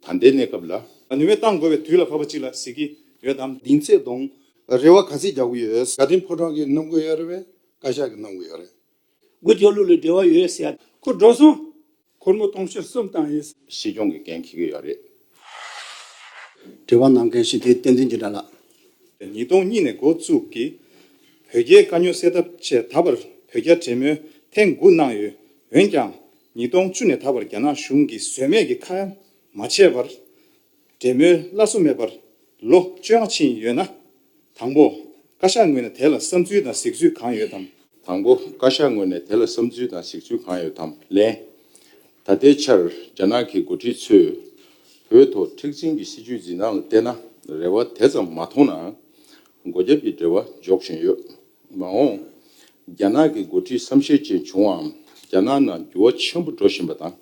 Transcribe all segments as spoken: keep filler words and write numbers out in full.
ད་ལྟའི་གནས་སྐབས་ལ། ནུས་མེད་བཏང་དགོས་པའི་དུས་ལ་བབ་པ་ཅིག་ལ་གཟིགས་ཀྱི་ཡོད་དམ། གདིང་ཚད་དང་རེ་བ་ག་ཚད་རྒྱག་གི་ཡོད། དགའ་ལྡན་ཕོ་བྲང་གིས་གནང་གི་ཡོད་རེད་པས། བཀའ་ཤག་གིས་གནང་གི་ཡོད་རེད། དགུ་ཆོ་ལུགས་ལ་འབྲེལ་བ་ཡོད་ཟེར་ཡ། ཁོ་འགྲོ་སོང་། སྒོར་མོ་སྟོང་ཕྲག་གསུམ་བཏང་ཡིན། སྲིད་སྐྱོང་གི་འགན་འཁྱེར་གྱི་ཡོད་རེད། དྲི་བ་གནང་མཁན་ཞི་བདེ་བསྟན་འཛིན་འཇིགས་བྲལ་ལགས། ཉིས་སྟོང་གཉིས་ནས་འགོ་བཙུགས་ཀྱིས་བོད་རྒྱའི་དཀའ་རྙོག་སེལ་ཐབས་ཆེད་ད་བར་བོད་རྒྱ་འབྲེལ་མོལ་ཐེངས་དགུ་གནང་ཡོད། འོན་ཀྱང་ཉིས་སྟོང་བཅུ་ནས་ད་བར་རྒྱ་ནག་གཞུང་གིས་ཟོལ་མེད་ཀྱི་ཁ་ཡ་མ་བྱས་པར། འབྲེལ་མོལ་སླར་གསོ་མེད་པར་ལོ་བཅོ་ལྔ་ཕྱིན་ཡོད་ན། དང་པོ། བཀའ་ཤག་ངོས་ནས་དེ་ལ་བསམ་ཚུལ་དང་གཟིགས་ཚུལ་གང་ཡོད་དམ། དང་པོ། བཀའ་ཤག་ངོས་ནས་དེ་ལ་བསམ་ཚུལ་དང་གཟིགས་ཚུལ་གང་ཡོད་དམ། ལན། ད་ལྟའི་ཆར་རྒྱ་ནག་གི་འགོ་ཁྲིད་ཚོས་བོད་ཐོག་མཁྲེགས་འཛིན་གྱི་སྲིད་བྱུས་འཛིན་སྟངས་ལ་བལྟས་ན། རེ་བ་དེ་ཙམ་མ་མཐོང་ནའང་། སྒོ་རྒྱབ་ཀྱི་འབྲེལ་བ་འཇོག་བཞིན་ཡོད། མ་འོངས་རྒྱ་ནག་གི་འགོ་ཁྲིད་བསམ་ཤེས་ཅན་བྱུང་བའམ། རྒྱ་ནག་ནང་འགྱུར་བ་ཆེན་པོ་འགྲོ་བཞིན་པ་དང་།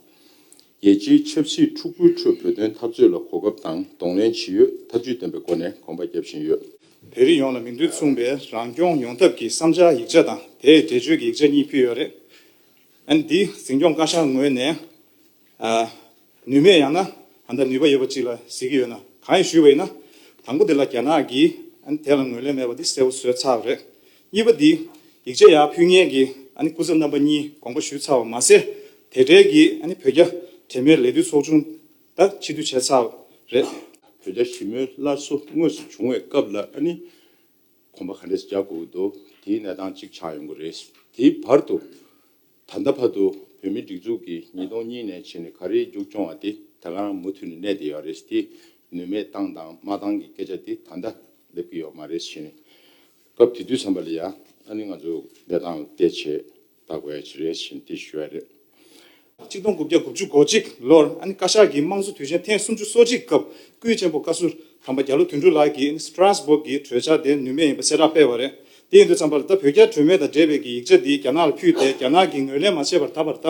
རྒྱལ་སྤྱིའི་ཆབ་སྲིད་འཁྲུག་པོའི་ཁྲོད་བོད་དོན་འཐབ་རྩོད་ལ་གོ་སྐབས་དང་གདོང་ལེན་ཇི་ཡོད་ཐབས་ཇུས་ལྡན་པའི་སྒོ་ནས་དགོངས་པ་བརྒྱབ་བཞིན་ཡོད། བོད་རིགས་ཡོངས་ལ་མིང་དོན་མཚུངས་པའི་རང་སྐྱོང་ཡོང་ཐབས་ཀྱི་བསམ་འཆར་ཡིག་ཆ་དང་དེའི་འགྲེལ་བརྗོད་ཀྱི་ཡིག་ཆ་གཉིས་ཕུལ་ཡོད་རེད། ཨ་ནི་འདི་འཛིན་སྐྱོང་བཀའ་ཤག་ངོས་ནས། ཨ། ནུས་མེད་ཡང་ན་ཨ་ད་ནུས་པ་ཡོད་པ་ཅིག་ལ་གཟིགས་ཀྱི་ཡོད་ན། གང་ཡིན་ཞུས་པ་ཡིན་ན། དང་པོ་དེ་ལ་རྒྱ་ནག་གིས་ཨ་ནི་དེ་ལ་ངོས་ལེན་མེད་པ་དེ་གསལ་པོ་བཟོས་ཚར་བ་རེད། གཉིས་པ་འདི་ཡིག་ཆ་ཡར་ཕུལ་མཁན་གྱི་ཨ་ནི་སྐུ་ཚབ་རྣམ་པ་གཉིས་དགོངས་པ་ཞུས་ཚར་བ་མ་ཟད། དེ་འབྲེལ་གྱི་ཨ་ནི་བོད་རྒྱ་འབྲེལ་མོལ་ལས་དོན་ཚོགས་ཆུང་ད་ཕྱིར་བསྡུ་བྱས་ཚར་བ་རེད། བོད་རྒྱ་ཞི་མོལ་སླར་གསོ་དངོས་སུ་བྱུང་བའི་སྐབས་ལ་ཨ་ནི་གོམ་པ་ག་འདྲས་རྒྱག་དགོས་ཀྱི་འདུག་དེའི་གནས་སྟངས་གཅིག་ཆགས་ཡོང་གི་རེད། དེའི་བར་དུ། ད་ལྟ་བར་དུ་བོད་མིའི་སྒྲིག་འཛུགས་ཀྱིས་ཉིས་སྟོང་གཉིས་ནས་བྱས་ནས་ག་རེ་མཇུག་སྐྱོང་བ་དེ་ད་ག་རང་མུ་མཐུད་ནས་གནས་བསྡད་ཡོད་རེད། དེ་ནུས་མེད་བཏང་དང་མ་བཏང་གི་སྐད་ཆ་དེ་ད་ལྟ་སླེབས་ཀྱི་ཡོད་མ་རེད། བྱས་ནས་སྐབས་དེ་དུས་ཙམ་པ་ལ་ཡ་ཨ་ནི་ང་ཚོ་གནས་སྟངས་ལ་བལྟས་བྱས་ལྟ་དགོས་ཡ་ཅིག་རེད་ཟེར་ནས་དེ་ཞུ་ཡ་རེད། གཅིག་སྟོང་དགུ་བརྒྱ་དགུ་བཅུ་གོ་གཅིག་ལོར་ཨ་ནི་བཀའ་ཤག་གིས་དམངས་གཙོ་དུས་ཆེན་ཐེངས་སུམ་ཅུ་སོ་གཅིག་སྐབས་སྐུའི་གཅེན་པོ་བཀའ་ཟུར་དམ་པ་རྒྱ་ལོ་དོན་གྲུབ་ལགས་ཀྱིས་ཨ་ནི་སི་ཏྲ་སྦུག་གི་གྲོས་འཆར་དེ་ནུས་མེད་ཡིན་པ་གསལ་བསྒྲགས་སྤེལ་བ་རེད། དེ་ཡིན་དུས་ཙམ་པ་ལ་ད་བོད་རྒྱ་གྲོས་མོལ་དང་འབྲེལ་བའི་གི་ཡིག་ཆ་འདི་རྒྱ་ནག་ལ་ཕུལ་ཏེ་རྒྱ་ནག་གིས་ངོས་ལེན་མ་བྱས་པར་ད་བར་ད་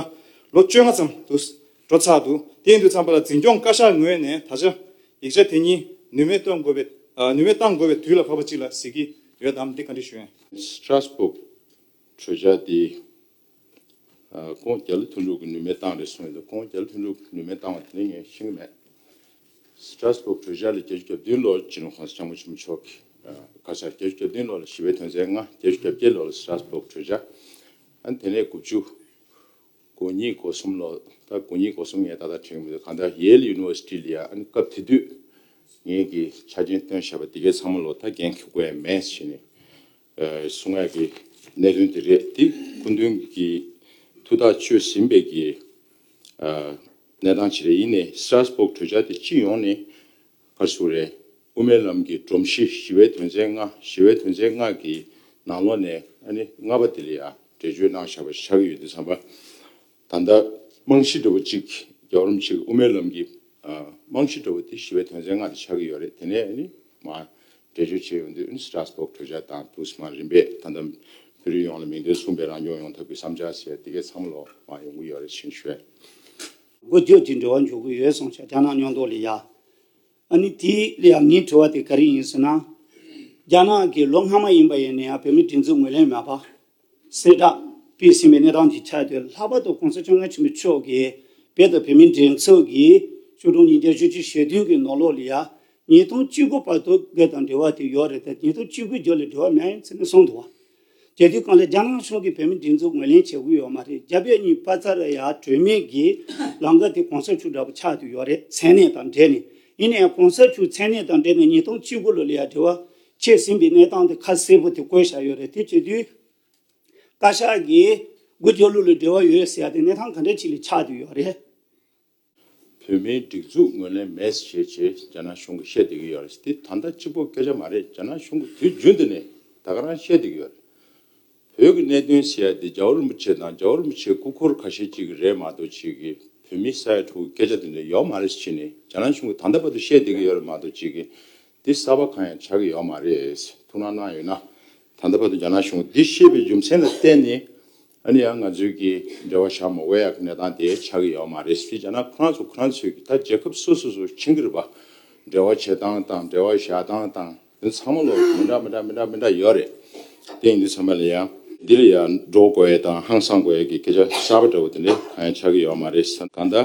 ལོ་བཅོ་ལྔ་ཙམ་དུ་འགྲོ་ཚར་འདུག་དེ་ཡིན་དུས་ཙམ་པ་ལ་འཛིན་སྐྱོང་བཀའ་ཤག་ངོས་ནས་ད་ཆ་ཡིག་ཆ་དེ་གཉིས་ནུས་མེད་གཏོང་དགོས་པའི་ཨ་ནུས་མེད་བཏང་དགོས་པའི་དུས་ལ་བབ་པ་ཅིག་ལ་གཟིགས་ཀྱི་ཡོད་དམ། འདི་བཀའ་འདྲི་ཞུ་ཡིན། སི་ཏྲ་སྦུག་གྲོས་འཆར་འདི། ཨ། ཁོང་རྒྱ་ལོ་དོན་གྲུབ་ཀྱིས་ནུས་མེད་བཏང་རེད་གསུངས་ཡོད་འདུག་ཁོང་རྒྱ་ལོ་དོན་གྲུབ་ནུས་མེད་བཏང་བ་དེ་ནི་ངས་ཤེས་ཀྱི་མེད། སི་ཏྲ་སྦུག་གྲོས་འཆར་ལ་བརྒྱད་ཅུ་གྱ་བདུན་ལོར་སྤྱི་ནོར་༸གོང་ས་༸སྐྱབས་མགོན་ཆེན་པོ་མཆོག་གིས། ཨ། བཀའ་ཤག་བརྒྱད་ཅུ་གྱ་བདུན་ལོ་ལ་ཞི་བའི་དོན་ཚན་ལྔ། བརྒྱད་ཅུ་གྱ་བརྒྱད་ལོ་ལ་སི་ཏྲ་སྦུག་གྲོས་འཆར། ཨ་ནི་དེ་ནས་དགུ་བཅུ་གོ་གཉིས་གོ་གསུམ་ལོ། ད་གོ་གཉིས་གོ་གསུམ་ངས་ཏག་ཏག་དྲན་གྱི་མི་འདུག་གང་ལྟར་ཡེལ་ཡུ་ནི་ཝར་སི་ཊི་ལ་ཡ་ཨ་ནི་སྐབས་དེ་དུས་ངེད་ཀྱིས་ཆ་རྐྱེན་བཏོན་བཞག་པ་དེ་གའི་ཚང་མ་ལོ་ད་འགན་འཁྱེར་དགོས་ཡ་མེད་ཟེར་ནས། ཨ། གསུང་ཡག་གི་གནད་དོན་དེ་རེད། དེ་སྐུ་མདུན་གྱིས་ཐུགས་ཐག་ཆོད་ཟིན་པའི་གི། ཨ། གནས་སྟངས་ཅིག་རེད། ཡིན་ནའི་སི་ཏྲ་སྦུག་གྲོས་འཆར་དེ་སྤྱི་ཡོངས་ནས་ག་རེ་ཟེར་དགོས་རེད། དབུ་མའི་ལམ་གྱི་སྒྲོམ་གཞི་ཞི་བའི་དོན་ཚན་ལྔ། ཞི་བའི་དོན་ཚན་ལྔ་གི་ནང་ལོགས་ནས་ཨ་ནི་ལྔ་པ་དེ་ལ་ཡ་འགྲེལ་བརྗོད་གནང་བཞག་པ་ཞིག་ཆགས་ཀྱི་ཡོད་དུས་ཙམ་པ། ད་ལྟ་རྨང་གཞི་འདྲ་བོ་གཅིག་རྒྱལ་བ་རིན་པོ་ཆེ་གི་དབུ་མའི་ལམ་གྱི། ཨ། རྨང་གཞི་འདྲ་བོ་དེ་ཞི་བའི་དོན་ཚན་ལྔ་དེ་ཆགས་ཀྱི་ཡོད་རེད། དེ་ནས་ཨ་ནི་མར་འགྲེལ་བརྗོད་བྱས་ཡོང་དུས་ཨ་ནི་སི་ཏྲ་སྦུག་གྲོས་འཆར་དང་འདུག་སེ་མར་རིམ་པས་ད་ལྟ་བོད་རིགས་ཡོངས་ལ་མིང་དོན་མཚུངས་པའི་རང་སྐྱོང་ཡོང་ཐབས་ཀྱི་བསམ་འཆར་ཟེར་དེ་གའི་ཚང་མ་ལོག་མར་ཡོང་གི་ཡོད་རེད་ཅེས་ཞུ་ཡ། སྒོ་རྒྱབ་ཀྱི་འབྲེལ་བ་འཇོག་གི་ཡོད་གསུངས་ཤག་རྒྱ་ནག་མཉམ་དུ་ལ་ཡ། ཨ་ནི་དེ་ལ་ཡ་ངའི་དྲི་བ་དེ་ག་རེ་ཡིན་ཟེར་ན། རྒྱ་ནག་གིས་ལོ་སྔ་མ་ཡིན་པ་ཡིན་ན་ཡང་བོད་མིའི་སྒྲིག་འཛུགས་ངོས་ལེན་མེད་པ། གསལ་བསྒྲགས་སྤེལ་ཟིན་པའི་གནས་སྟངས་ཀྱི་ཆ་དེ་ལྷག་པར་དུ་༸གོང་ས་༸སྐྱབས་མགོན་ཆེན་པོ་མཆོག་གིས་བོད་དང་བོད་མིའི་སྒྲིག་འཛུགས་ཀྱི་བཅུ་དྲུག་ཉིས་བརྒྱ་བཞི་བཅུ་ཞེ་བདུན་གྱི་ནང་ལོགས་ལ་ཡ། ཉིས་སྟོང་བཅུ་དགུ་བར་དུ་བོད་དང་འབྲེལ་བ་དེ་ཡོད་རེད་དེ། ཉིས་སྟོང་བཅུ་དགུ་རྗེས་ལ་འབྲེལ་བ་མེད་ཟེར་ནས་གསུངས་འདུག་བ། དེ་དུས་གང་ལ་རྒྱ་ནག་གཞུང་གིས་བོད་མིའི་སྒྲིག་འཛུགས་ངོས་ལེན་བྱེད་ཀྱི་ཡོད་མ་རེད། རྒྱ་བོད་གཉིས་བར་ཙམ་ལ་ཡ་གྲོས་མོལ་གྱི་ལམ་ཁ་དེ་གོང་ས་མཆོག་འདྲ་པོ་ཆགས་བསྡད་ཡོད་རེད། མཚན་གནས་དང་འབྲེལ་ནས། ཡིན་ནའི་གོང་ས་མཆོག་མཚན་གནས་དང་འབྲེལ་ནས་ཉིས་སྟོང་བཅུ་དགུ་ལོ་ལ་ཡ་འབྲེལ་བ་ཆད་ཟིན་པའི་གནས་སྟངས་དེ་ཁ་གསལ་པོ་དེ་བཀོད་བཞག་ཡོད་རེད། དེ་བྱེད་དུས། བཀའ་ཤག་གིས་སྒོ་རྒྱབ་ལོགས་ལ་འབྲེལ་བ་ཡོད་ཟེར་ཡ་དེ་གནས་སྟངས་ག་འདྲ་ཅིག་ལ་ཆགས་བསྡད་ཡོད་རེད། བོད་མིའི་སྒྲིག་འཛུགས་ངོས་ལེན་མེད་ཟེར་བྱས་རྒྱ་ནག་གཞུང་གིས་བཤད་བསྡད་ཀྱི་ཡོད་རེད། དེ་ད་ལྟ་གཅིག་པོ་སྐད་ཆ་མ་རེད། རྒྱ་ནག་གཞུང་གིས་དུས་རྒྱུན་དུ་ནས་ད་ག་རང་བཤད་བསྡད་ཀྱི་ཡོད་རེད། བོད་ཀྱི་གནད་དོན་ཟེར་ཡ་དེ་རྒྱལ་བ་རིན་པོ་ཆེ་དང་རྒྱལ་བ་རིན་པོ་ཆེའི་སྐུ་འཁོར་ཁ་ཤས་ཅིག་གི་རེད་མ་གཏོགས་ཅིག་གིས་བོད་མི་ས་ཡ་དྲུག་གི་སྐད་ཆ་དེ་འདྲ་ཡོད་མ་རེད་ཟེར་ནས་རྒྱ་ནག་གཞུང་གིས་ད་ལྟ་བར་དུ་བཤད་བསྡད་ཀྱི་ཡོད་རེད་མ་གཏོགས་ཅིག་གིས་འདི་གསར་པ་གང་ཡང་ཆགས་ཀྱི་ཡོད་མ་རེད། ཐུགས་སྣང་གནང་ཡོད་ན། ད་ལྟ་བར་དུ་རྒྱ་ནག་གཞུང་འདི་བཤད་པའི་རྒྱུ་མཚན་ལ་བརྟེན་ནས་ཨ་ནི་ཡང་ང་ཚོའི་གི་འབྲེལ་བ་བཞག་མ་དགོས་ཡག་གི་གནས་སྟངས་དེ་ཆགས་ཀྱི་ཡོད་མ་རེད། དེ་རྒྱ་ནག་ཁོ་རང་ཚོ་ཁོ་རང་ཚོའི་གི་ད་རྒྱལ་ཁབ་སོ་སོ་སོ་མཁྱེན་གྱི་རེད་པ། འབྲེལ་བ་བྱེད་སྟངས་དང་འབྲེལ་བ་བཞག་སྟངས་དང་དེ་ཚང་མ་ལོ་མི་འདྲ་མི་འདྲ་མི་འདྲ་མི་འདྲ་ཡོད་རེད། དེ་ཡིན་དུས་ཚང་མ་ལ་ཡང་འདི་ལ་ཡང་འགྲོ་དགོས་ཡས་དང་ཧང་སང་དགོས་ཡས་ཀྱི་སྐད་ཆ་གསར་པ་འདྲ་བོ་དེ་འདྲ་གང་ཡང་ཆགས་ཀྱི་ཡོད་མ་རེད། གང་ལྟར།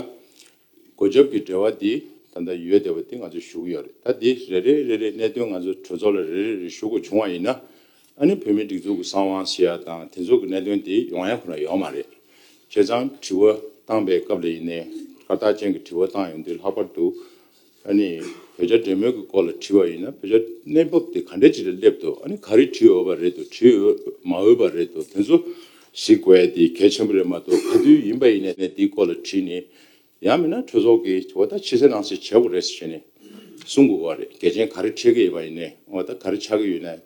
སྒོ་རྒྱབ་ཀྱི་འབྲེལ་བ་འདི་ ད་ལྟ་ཡོད་བསྡད་པ་དེ་ང་ཚོས་ཞུ་གི་ཡོད་རེད། ད་འདི་རེ་རེ་རེ་རེ་གནད་དོན་ང་ཚོ་གྲོས་ཚོགས་ལ་རེ་རེ་རེ་ཞུ་དགོས་བྱུང་བ་ཡིན་ན། ཨ་ནི་བོད་མིའི་སྒྲིག་འཛུགས་ཀྱི་གསང་བ་ཟེར་ཡ་དང་དེ་ཚོ་གི་གནད་དོན་དེ་ཡོང་ཡ་ཁོ་ན་ཡོད་མ་རེད། བྱས་ཙང་དྲི་བ་བཏང་པའི་སྐབས་ལ་ཡིན་ནའི་སྐར་རྟགས་ཅན་གྱི་དྲི་བ་བཏང་ཡོང་དུས་ལྷག་པར་དུ། ཨ་ནི་བོད་རྒྱ་འབྲེལ་མོལ་གྱི་སྐོར་ལ་དྲིས་པ་ཡིན་ན་བོད་རྒྱ་གནས་བབ་དེ་ག་འདྲ་ཅིག་ལ་སླེབས་འདུག་ཨ་ནི་ག་རེ་དྲིས་འོས་པ་རེད་འདུག་དྲིས་འོས་མ་འོས་པ་རེད་འདུག་དེ་ཚོ་གཟིགས་དགོས་ཡ་དེ་གལ་ཆེན་པོ་རེད་མ་གཏོགས། ག་དུས་ཡིན་པ་ཡིན་ནའི་དེའི་སྐོར་ལ་དྲིས་ནས་ཡང་མིན་ན་གྲོས་ཚོགས་ཀྱི་འོ་ད་ཕྱི་གསལ་ནང་གསལ་བྱེད་དགོས་རེད་ཟེར་ནས་གསུང་དགོས་པ་རེད། འགལ་རྐྱེན་ག་རེ་འཕྲད་ཀྱི་ཡོད་པ་ཡིན་ནའི་འོ་ད་ག་རེ་ཆགས་ཀྱི་ཡོད་ན།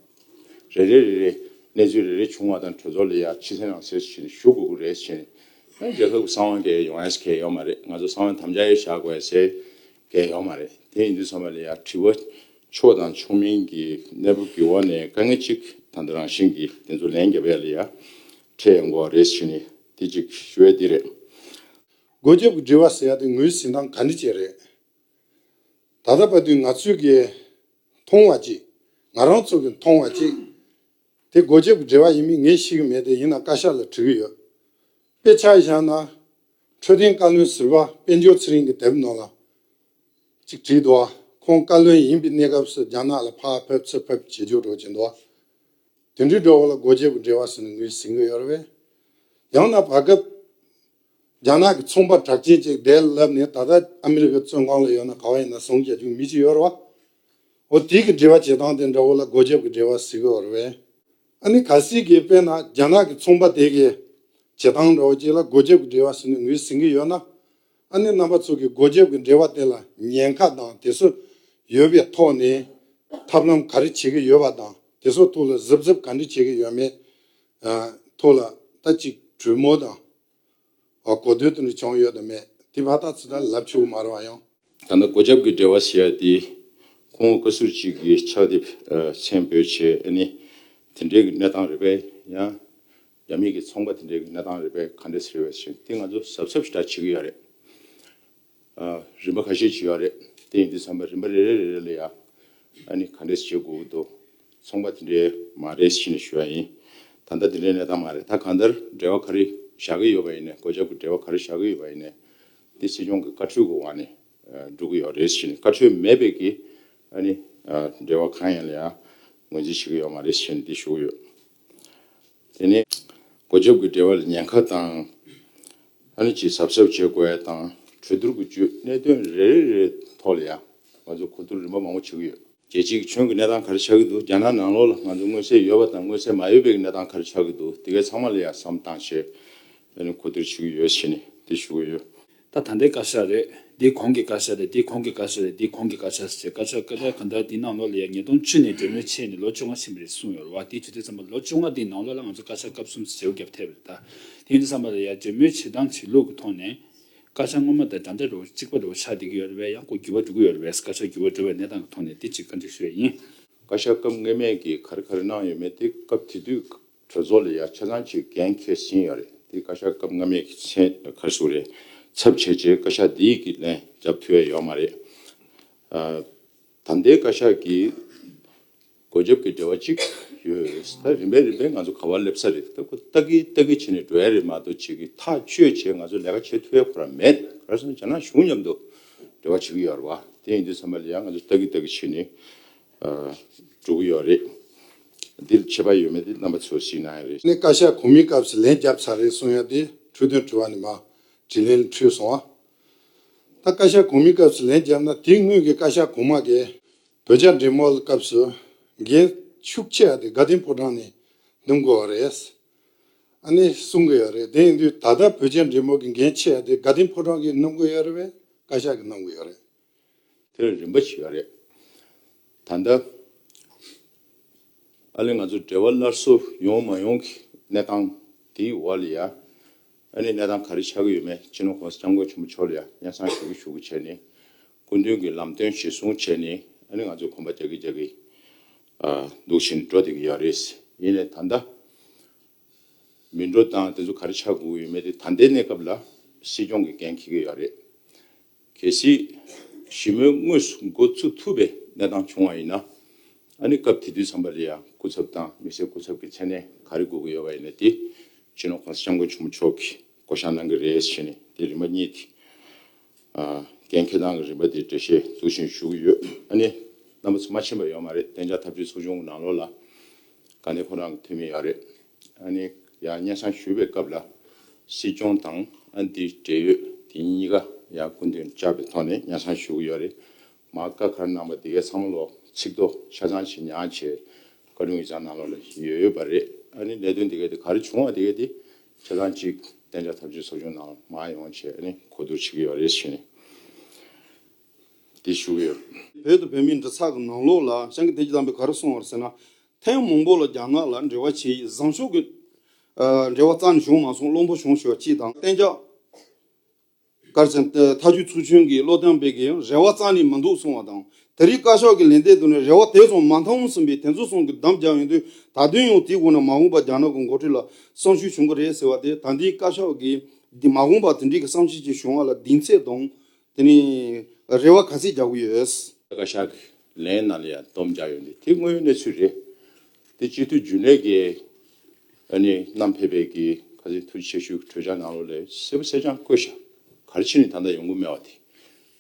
རེ་རེ་རེ་རེ་གནས་ཚུལ་རེ་རེ་བྱུང་བ་དང་གྲོས་ཚོགས་ལ་ཡ་ཕྱི་གསལ་ནང་གསལ་ཞིག་ཞུ་དགོས་ཀྱི་རེད་ཟེར་ནས། ཨ་རྒྱལ་ཁབ་ཀྱི་གསང་བ་འགལ་ཡོང་ཡས་གལ་ཡོད་མ་རེད། ང་ཚོ་གསང་བ་དམ་བཅའ་ཡས་བཞག་དགོས་ཟེར་གལ་ཡོད་མ་རེད། དེ་ཡིན་དུས་ཚང་མ་ལ་ཡ་དྲི་བ་ཆོག་དང་ཆོག་མིན་གྱི་གནས་བབ་ཀྱི་འོག་ནས་དཀའ་ངལ་གཅིག་ད་ལྟ་རང་བཞིན་གྱི་དེ་ཚོ་ལན་རྒྱབ་ཡས་ལ་ཡ་འཕྲད་ཡོང་གི་རེད་ཟེར་ནས་དེ་གཅིག་ཞུ་ཡས་དེ་རེད། སྒོ་རྒྱབ་ཀྱི་འབྲེལ་བ་ཟེར་ཡ་དེ་ངོས་ཟིན་སྟངས་ག་འདྲ་ཅིག་རེད། ད་ལྟ་བར་དུ་ང་ཚོས་ཀྱི་མཐོང་བ་ཅིག་ང་རང་ཚོ་གི་མཐོང་བ་ཅིག་དེ་སྒོ་རྒྱབ་ཀྱི་འབྲེལ་བ་ཡིན་མིན་ངས་ཤེས་ཀྱི་མེད། དེ་ཡིན་ན་བཀའ་ཤག་ལ་དྲི་གི་ཡོད། དཔེ་ཆ་བཞག་ན་འཕྲོད་བསྟེན་བཀའ་བློན་ཟུར་པ་དཔལ་འབྱོར་ཚེ་རིང་གི་དེབ་ནང་ལ་ཅིག་བྲིས་འདུག་ཁོང་བཀའ་བློན་ཡིན་པའི་གནས་སྐབས་སུ་རྒྱ་ནག་ལ་ཕར་ཕེབས་ཚུར་ཕེབས་བྱེད་རྒྱུ་འགྲོ་གི་འདུག་དེ་འདྲའི་འགྲོ་བ་ལ་སྒོ་རྒྱབ་ཀྱི་འབྲེལ་བ་ཟེར་ནས་ངོས་ཟིན་གྱི་ཡོད་རེད་པས། ཡང་ན་བར་སྐབས་རྒྱ་ནག་གི་ཚོང་པ་གྲགས་ཅན་ཅིག་བསྡད་ལབ་ནས་ད་ལྟ་ཨ་མི་རི་ཀའི་བཙོན་ཁང་ལ་ཡོད་ན་ག་བ་ཡིན་ན་བཟུང་བྱ་རྒྱུ་མི་ཅིག་ཡོད་རེད་པ། འོ་དེ་གི་འབྲེལ་བ་བྱེད་སྟངས་དེ་འདྲ་བོ་ལ་སྒོ་རྒྱབ་ཀྱི་འབྲེལ་བ་ཟེར་གྱི་ཡོད་རེད་པས། ཨ་ནི་གལ་སྲིད་ཀྱི་དཔེར་ན་རྒྱ་ནག་གི་ཚོང་པ་དེ་གི་བྱེད་སྟངས་འདྲ་བོ་ཅིག་ལ་སྒོ་རྒྱབ་ཀྱི་འབྲེལ་བ་ཟེར་ནས་ངོས་ཟིན་གྱི་ཡོད་ན། ཨ་ནི་རྣམ་པ་ཚོ་གི་སྒོ་རྒྱབ་ཀྱི་འབྲེལ་བ་དེ་ལ་ཉེན་ཁ་དང་དེ་ཚོ་ཡོད་པའི་ཐོག་ནས་ཐབས་ལམ་ག་རེ་བྱེད་ཀྱི་ཡོད་པ་དང་དེ་ཚོ་ཐོག་ལ་གཟབ་གཟབ་ག་འདྲ་བྱེད་ཀྱི་ཡོད་མེད་ཐོག་ལ་ད་ཅིག་གྲོས་མོལ་དང་གོ་བསྡུར་དེ་འདྲ་བྱུང་ཡོད་དམ་མེད་དེ་ཕར་ད་ཚུར་ད་ལབ་ཆོག་གི་མ་རེད་པ། ཡང་ད་ལྟ་སྒོ་རྒྱབ་ཀྱི་འབྲེལ་བ་ཟེར་ཡ་དེ་ཁོང་བཀའ་ཟུར་གཅིག་གི་ཕྱག་དེབ་མཚན་འབོད་བྱས། ཨ་ནི་དེ་འདྲའི་གི་གནས་སྟངས་རེད་པས། ཡང་རྒྱ་མི་གི་ཚོང་པ་དེ་འདྲའི་གི་གནས་སྟངས་རེད་པས། ག་འདྲས་རེད་པས་ཟེར་དེ་ང་ཚོ་གཟབ་གཟབ་ཞེ་དྲག་བྱེད་ཀྱི་ཡོད་རེད། ཨ། རིམ་པ་ཁ་ཤས་ཅིག་ཡོད་རེད། དེ་ཡིན་དུས་ཙམ་པ་རིམ་པ་རེ་རེ་རེ་རེ་ལ་ཡ་ཨ་ནི་ག་འདྲས་བྱེད་དགོས་ཀྱི་འདུག་ཚོང་པ་དེ་འདྲའི་མ་རེད་ཟེར་ནས་ཞུ་ཡ་ཡིན། ད་ལྟ་དེ་འདྲའི་གནས་སྟངས་མ་རེད། ད་གང་ལྟར་འབྲེལ་བ་ག་རེ་བཞག་གི་ཡོད་པ་ཡིན་ནའི་སྒོ་རྒྱབ་ཀྱི་འབྲེལ་བ་ག་རེ་བཞག་གི་ཡོད་པ་ཡིན་ནའི་དེ་སྲིད་སྐྱོང་གི་བཀའ་འཁྲོལ་གྱི་འོག་ནས་འགྲོ་གི་ཡོད་རེད་ཟེར་ནས། བཀའ་འཁྲོལ་མེད་པའི་གི་ཨ་ནི་འབྲེལ་བ་གང་ཡང་ལ་ཡ་ངོས་འཛིན་བྱེད་ཀྱི་ཡོད་མ་རེད་ཟེར་ནས་དེ་ཞུ་གི་ཡོད། དེ་ནས་སྒོ་རྒྱབ་ཀྱི་འབྲེལ་བ་ལ་ཉེན་ཁ་དང་། ཨ་ནི་ཅིག་གཟབ་གཟབ་བྱེད་དགོས་ཡ་དང་གྲོས་བསྡུར་གྱི་བརྒྱུད་གནད་དོན་རེ་རེ་རེ་ཐོག་ལ་ཡང་ང་ཚོ་གོ་བསྡུར་རིམ་པ་མང་པོ་བྱེད་ཀྱི་ཡོད། རྒྱལ་སྤྱིའི་ཁྱོན་གྱི་གནས་སྟངས་ག་རེ་ཆགས་ཀྱི་འདུག་རྒྱ་ནག་ནང་ལོགས་ལ་ང་ཚོ་མངོན་གསལ་ཡོད་པ་དང་མངོན་གསལ་མ་ཡོད་པའི་གནས་སྟངས་ག་རེ་ཆགས་ཀྱི་འདུག་དེ་གའི་ཚང་མ་ལ་ཡང་བསམ་བཏང་བྱས་ཨ་ནི་གོ་བསྡུར་བྱེད་ཀྱི་ཡོད་ཟེར་ནས་དེ་ཞུ་གི་ཡོད། ད་ད་ལྟའི་བཀའ་ཤག་རེད། འདི་གོང་གི་བཀའ་ཤག་རེད། འདི་གོང་གི་བཀའ་ཤག་རེད། འདི་གོང་གི་བཀའ་ཤག་ཟེར་བཀའ་ཤག་བཀའ་ཤག་གང་ལྟར་འདི་ནང་ལོགས་ལ་ཡ་ཉིས་སྟོང་བཅུ་ནས་གྲོས་མོལ་བྱས་ནས་ལོ་བཅོ་ལྔ་ཕྱིན་པ་རེད་གསུངས་ཡོད་རེད་བ། དེ་བྱེད་དུས་ཙམ་པ་ལོ་བཅོ་ལྔ་འདི་ནང་ལོགས་ལ་ང་ཚོ་བཀའ་ཤག་སྐབས་གསུམ་ཟེར་བརྗེ་པོ་བརྒྱབ་ཐེབས་རེད། ད་དེ་ཡིན་དུས་ཙམ་པ་ལ་ཡ་གྲོས་མོལ་བྱེད་སྟངས་བྱེད་ལུགས་ཀྱི་ཐོག་ནས་བཀའ་ཤག་སྔོན་མ་དང་འདྲ་འདྲ་རེད་བ། གཅིག་པ་རེད་བ། ཆགས་བསྡད་ཀྱི་ཡོད་རེད་པས། ཡང་ཁོ་འགྱུར་བ་འགྲོ་གི་ཡོད་རེད་པས། བཀའ་ཤག་འགྱུར་བ་འགྲོ་བའི་གནས་སྟངས་ཀྱི་ཐོག་ནས་དེ་གཅིག་བཀའ་འདྲི་ཞུ་ཡ་ཡིན། བཀའ་ཤག་སྐབས་སྔ་མའི་གི་ག་རེ་ག་རེ་གནང་ཡོད་མེད་དེ་སྐབས་དེ་དུས་གྲོས་ཚོགས་ལ་ཡ་ཆ་ཚང་ཅིག་འགན་འཁྱེར་ཟིན་ཡོད་རེད། དེ་བཀའ་ཤག་སྐབས་སྔ་མའི་གི་མཚན་ག་རེ་ཟེར་དགོས་རེད། ཚབ་བྱས་རྗེས་བཀའ་ཤག་འདིའི་གི་ལན་རྒྱབ་ཐུབ་ཡ་ཡོད་མ་རེད། ཨ། ད་ལྟའི་བཀའ་ཤག་གི་སྒོ་རྒྱབ་ཀྱི་འབྲེལ་བ་གཅིག་ཡོད། ད་རིམ་པས་རིམ་པས་ང་ཚོ་ག་པར་སླེབས་ས་རེད། ད་ཁོ་ལྟ་གི་ལྟ་གི་བྱས་ནས་འགྲོ་ཡ་རེད་མ་གཏོགས་གཅིག་གི་ཐག་གཅོད་བྱས་ང་ཚོ་ལས་ཀ་བྱེད་ཐུབ་ཡ་ཁོ་རང་མེད། ག་རེ་ཟེར་ན་རྒྱ་ནག་གཞུང་མཉམ་དུ་འབྲེལ་བ་བྱེད་ཀྱི་ཡོད་རེད་བ། དེ་ཡིན་དུས་ཙམ་པ་ལ་ཡང་ང་ཚོ་ལྟ་གི་ལྟ་གི་བྱས་ནས་ཨ། འགྲོ་གི་ཡོད་རེད། འདིར་ཁྱད་པར་ཡོད་མེད་དེ་རྣམ་པ་ཚོས་གཟིགས་གནང་ཡ་རེད། ནས་བཀའ་ཤག་གོང་མའི་སྐབས་སུ་ལན་བརྒྱབ་ཚར་རེད་གསུང་ཡ་དེ་འཕྲོས་དོན་དྲི་བ་ནས་མར་དྲིས་ལན་འཕྲོས་སོང་ཨ། ད་བཀའ་ཤག་གོང་མའི་སྐབས་སུ་ལན་བརྒྱབ་ན་དེ་སྔོན་གྱི་བཀའ་ཤག་གོང་མ་གིས་བོད་རྒྱ་འབྲེལ་མོལ་སྐབས་སུ་འགན་ཤུགས་ཆེ་བ་དེ་དགའ་ལྡན་ཕོ་བྲང་ནས་འདེམས་དགོས་པ་རེད། ཨ་ནི་གསུང་གི་ཡོད་རེད། དེ་ཡིན་དུས་ད་ལྟ་བོད་རྒྱ་འབྲེལ་མོལ་གྱི་འགན་ཆེ་བ་དེ་དགའ་ལྡན་ཕོ་བྲང་གིས་འདེམས་དགོས་ཡོད་རེད་པས། བཀའ་ཤག་གིས་འདེམས་དགོས་ཡོད་རེད། དེར་རིམ་པ་ཞིག་ཡོད་རེད། ད་ལྟ་ཨ་ནི་ང་ཚོ་འབྲེལ་བ་སླར་གསོ་ཡོང་མ་ཡོང་གི་གནས་སྟངས་དེའི་འོག་ལ་ཡ། ཨ་ནི་གནས་སྟངས་ག་རེ་ཆགས་ཀྱི་ཡོད་མེད་སྤྱི་ནོར་༸གོང་ས་༸སྐྱབས་མགོན་ཆེན་པོ་མཆོག་ལ་ཡ་སྙན་སེང་ཞུ་གི་ཞུ་གི་བྱས་ནས་སྐུ་མདུན་གྱི་ལམ་སྟོན་གཞིར་བཟུང་བྱས་ནས་ཨ་ནི་ང་ཚོས་གོམ་པ་རྒྱག་གི་རྒྱག་གི་ཨ་འདུག་བཞིན་འགྲོ་བསྡད་ཀྱི་ཡོད་རེད། ཡིན་ནའི་ད་ལྟ་མི་འགྲོ་སྟངས་དེ་ཚོ་ག་རེ་ཆགས་དགོས་ཀྱི་ཡོད་མེད་དེ་ད་ལྟའི་གནས་སྐབས་ལ་སྲིད་སྐྱོང་གིས་འགན་འཁྱེར་གྱི་ཡོད་རེད། གལ་སྲིད་ཞི་མོལ་དངོས་སུ་འགོ་ཚུགས་ཐུབ་པའི་གནས་སྟངས་བྱུང་བ་ཡིན་ན། ཨ་ནི་སྐབས་དེ་དུས་ཙམ་པ་ལ་ཡང་སྐུ་ཚབ་དང་མི་སེར་སྐུ་ཚབ་ཀྱི་མཚན་གནས་ག་རེ་དགོས་ཀྱི་ཡོད་པ་ཡིན་ན་དེ་སྤྱི་ནོར་༸གོང་ས་༸སྐྱབས་མགོན་ཆེན་པོ་མཆོག་གིས་བསྐོ་བཞག་གནང་གི་རེད་ཟེར་ནས་དེ་རིམ་པ་གཉིས་དེ་ཨ་ འགན་འཁྱེར་སྟངས་ཀྱི་རིམ་པ་དེ་འགྲེལ་བཤད་འདུག་བཞིན་ཞུ་གི་ཡོད། ཨ་ནི་རྣམ་པ་ཚོ་མ་ཕྱིན་པ་ཡོད་མ་རེད། གཏན་འཇགས་འཐབ་ཇུས་ཚོགས་ཆུང་གི་ནང་ལོགས་ལ་དགའ་ལྡན་ཁོ་རང་གི་འཐུས་མི་ཡོད་རེད། ཨ་ནི་ཡང་སྙན་སེང་ཞུས་པའི་སྐབས་ལ་སྲིད་སྐྱོང་དང་ཨ་འདི་འབྲེལ་ཡོད་དེ་གཉིས་ཀ་ཡང་སྐུ་མདུན་བཅར་བའི་ཐོག་ནས་སྙན་སེང་ཞུ་གི་ཡོད་རེད། མ་བཀའ་ག་རེ་གནང་པ་དེ་གའི་ཚང་མ་ལོ་ཚིག་ཐོ་ཆ་ཚང་ཞིག་ཉར་བྱས་བཀའ་དྲུང་ཡིག་ཚང་ནང་ལོགས་ལ་ཡོད་ཡོད་པ་རེད། ཨ་ནི་ལས་དོན་དེ་གའི་དེ་ག་རེ་བྱུང་བ་དེ་གའི་དེ་ཆ་ཚང་གཅིག་གཏན་འཇགས་འཐབ་ཇུས་ཚོགས་ཆུང་ནང་མར་ཡོང་བྱས་ཨ་ནི་གོ་བསྡུར་བྱེད་ཀྱི་ཡོད་རེད་ཞུས་ནས། འདི་ཞུ་གི་ཡོད། བོད་དང་བོད་མིའི་འབྲེལ་ཚགས་ཀྱི་ནང་ལོགས་ལ་སྤྱང་ཀི་བདེ་སྐྱིད་དམ་པས་ག་རེ་གསུངས་པ་རེད་ཟེར་ན། ཐེངས་མང་པོ་ལ་རྒྱ་ནག་ལ་འབྲེལ་བ་བྱས་ཡིན། བཟང་ཕྱོགས་ཀྱི་ཨ་འབྲེལ་བ་རྩ་ནས་བྱུང་མ་སོང་། བློན་པོ་བྱུང་ཞུ་བ་གཅིག་དང་། གཏན་འཇགས་ག་རེ་ཟེར་ན་འཐབ་ཇུས་ཚོགས་ཆུང་གི་བློ་བསྟན་པའི་གི་རེ་བ་རྩ་ནས་མི་འདུག་གསུངས་པ་དང་། དེ་རིང་བཀའ་ཤག་གི་ལན་འདེབས་དེ་ནས་རེ་བ་དེ་ཙམ་མ་འཐོན་ཟིན་པའི་དེ་ཚོ་ཚང་གི་གདམ་རྒྱག་ཡོང་དུས། ད་དུང་ཡང་དེའི་སྒོ་ནས་མ་འོངས་པ་རྒྱ་ནག་གི་འགོ་ཁྲིད་ལ་བསམ་ཤེས་བྱུང་གི་རེད་ཟེར་བ་དེ། ད་ལྟའི་བཀའ་ཤག་གི་འདི་མ་འོངས་པ་དེ་འདྲའི་གི་བསམ་ཤེས་ཅིག་བྱུང་བ་ལ་གདེང་ཚོད་དང་། དེ་ནས་རེ་བ་ག་ཚད་རྒྱག་གི་ཡོད། བཀའ་ཤག་གི་ལན་ནང་ལ་ཡང་སྡོམ་རྒྱག་ཡོད་འདི་དེ་དངོས་ཡོད་གནས་ཚུལ་རེད། དེ་སྤྱི་འཐུས་རྒྱུན་ལས་ཀྱི་ཨ་ནི་བསྣམས་ཕེབས་པའི་གི་ཁ་སང་ཐུགས་རྗེ་ཆེ་ཞུའི་གྲོས་འཆར་ནང་ལོགས་ལ་གསལ་པོ་གསལ་རྐྱང་བཀོད་ཤག་ག་རེ་བྱས་ནས་ད་ལྟ་ཡོང་གི་མེད་པ་དེ།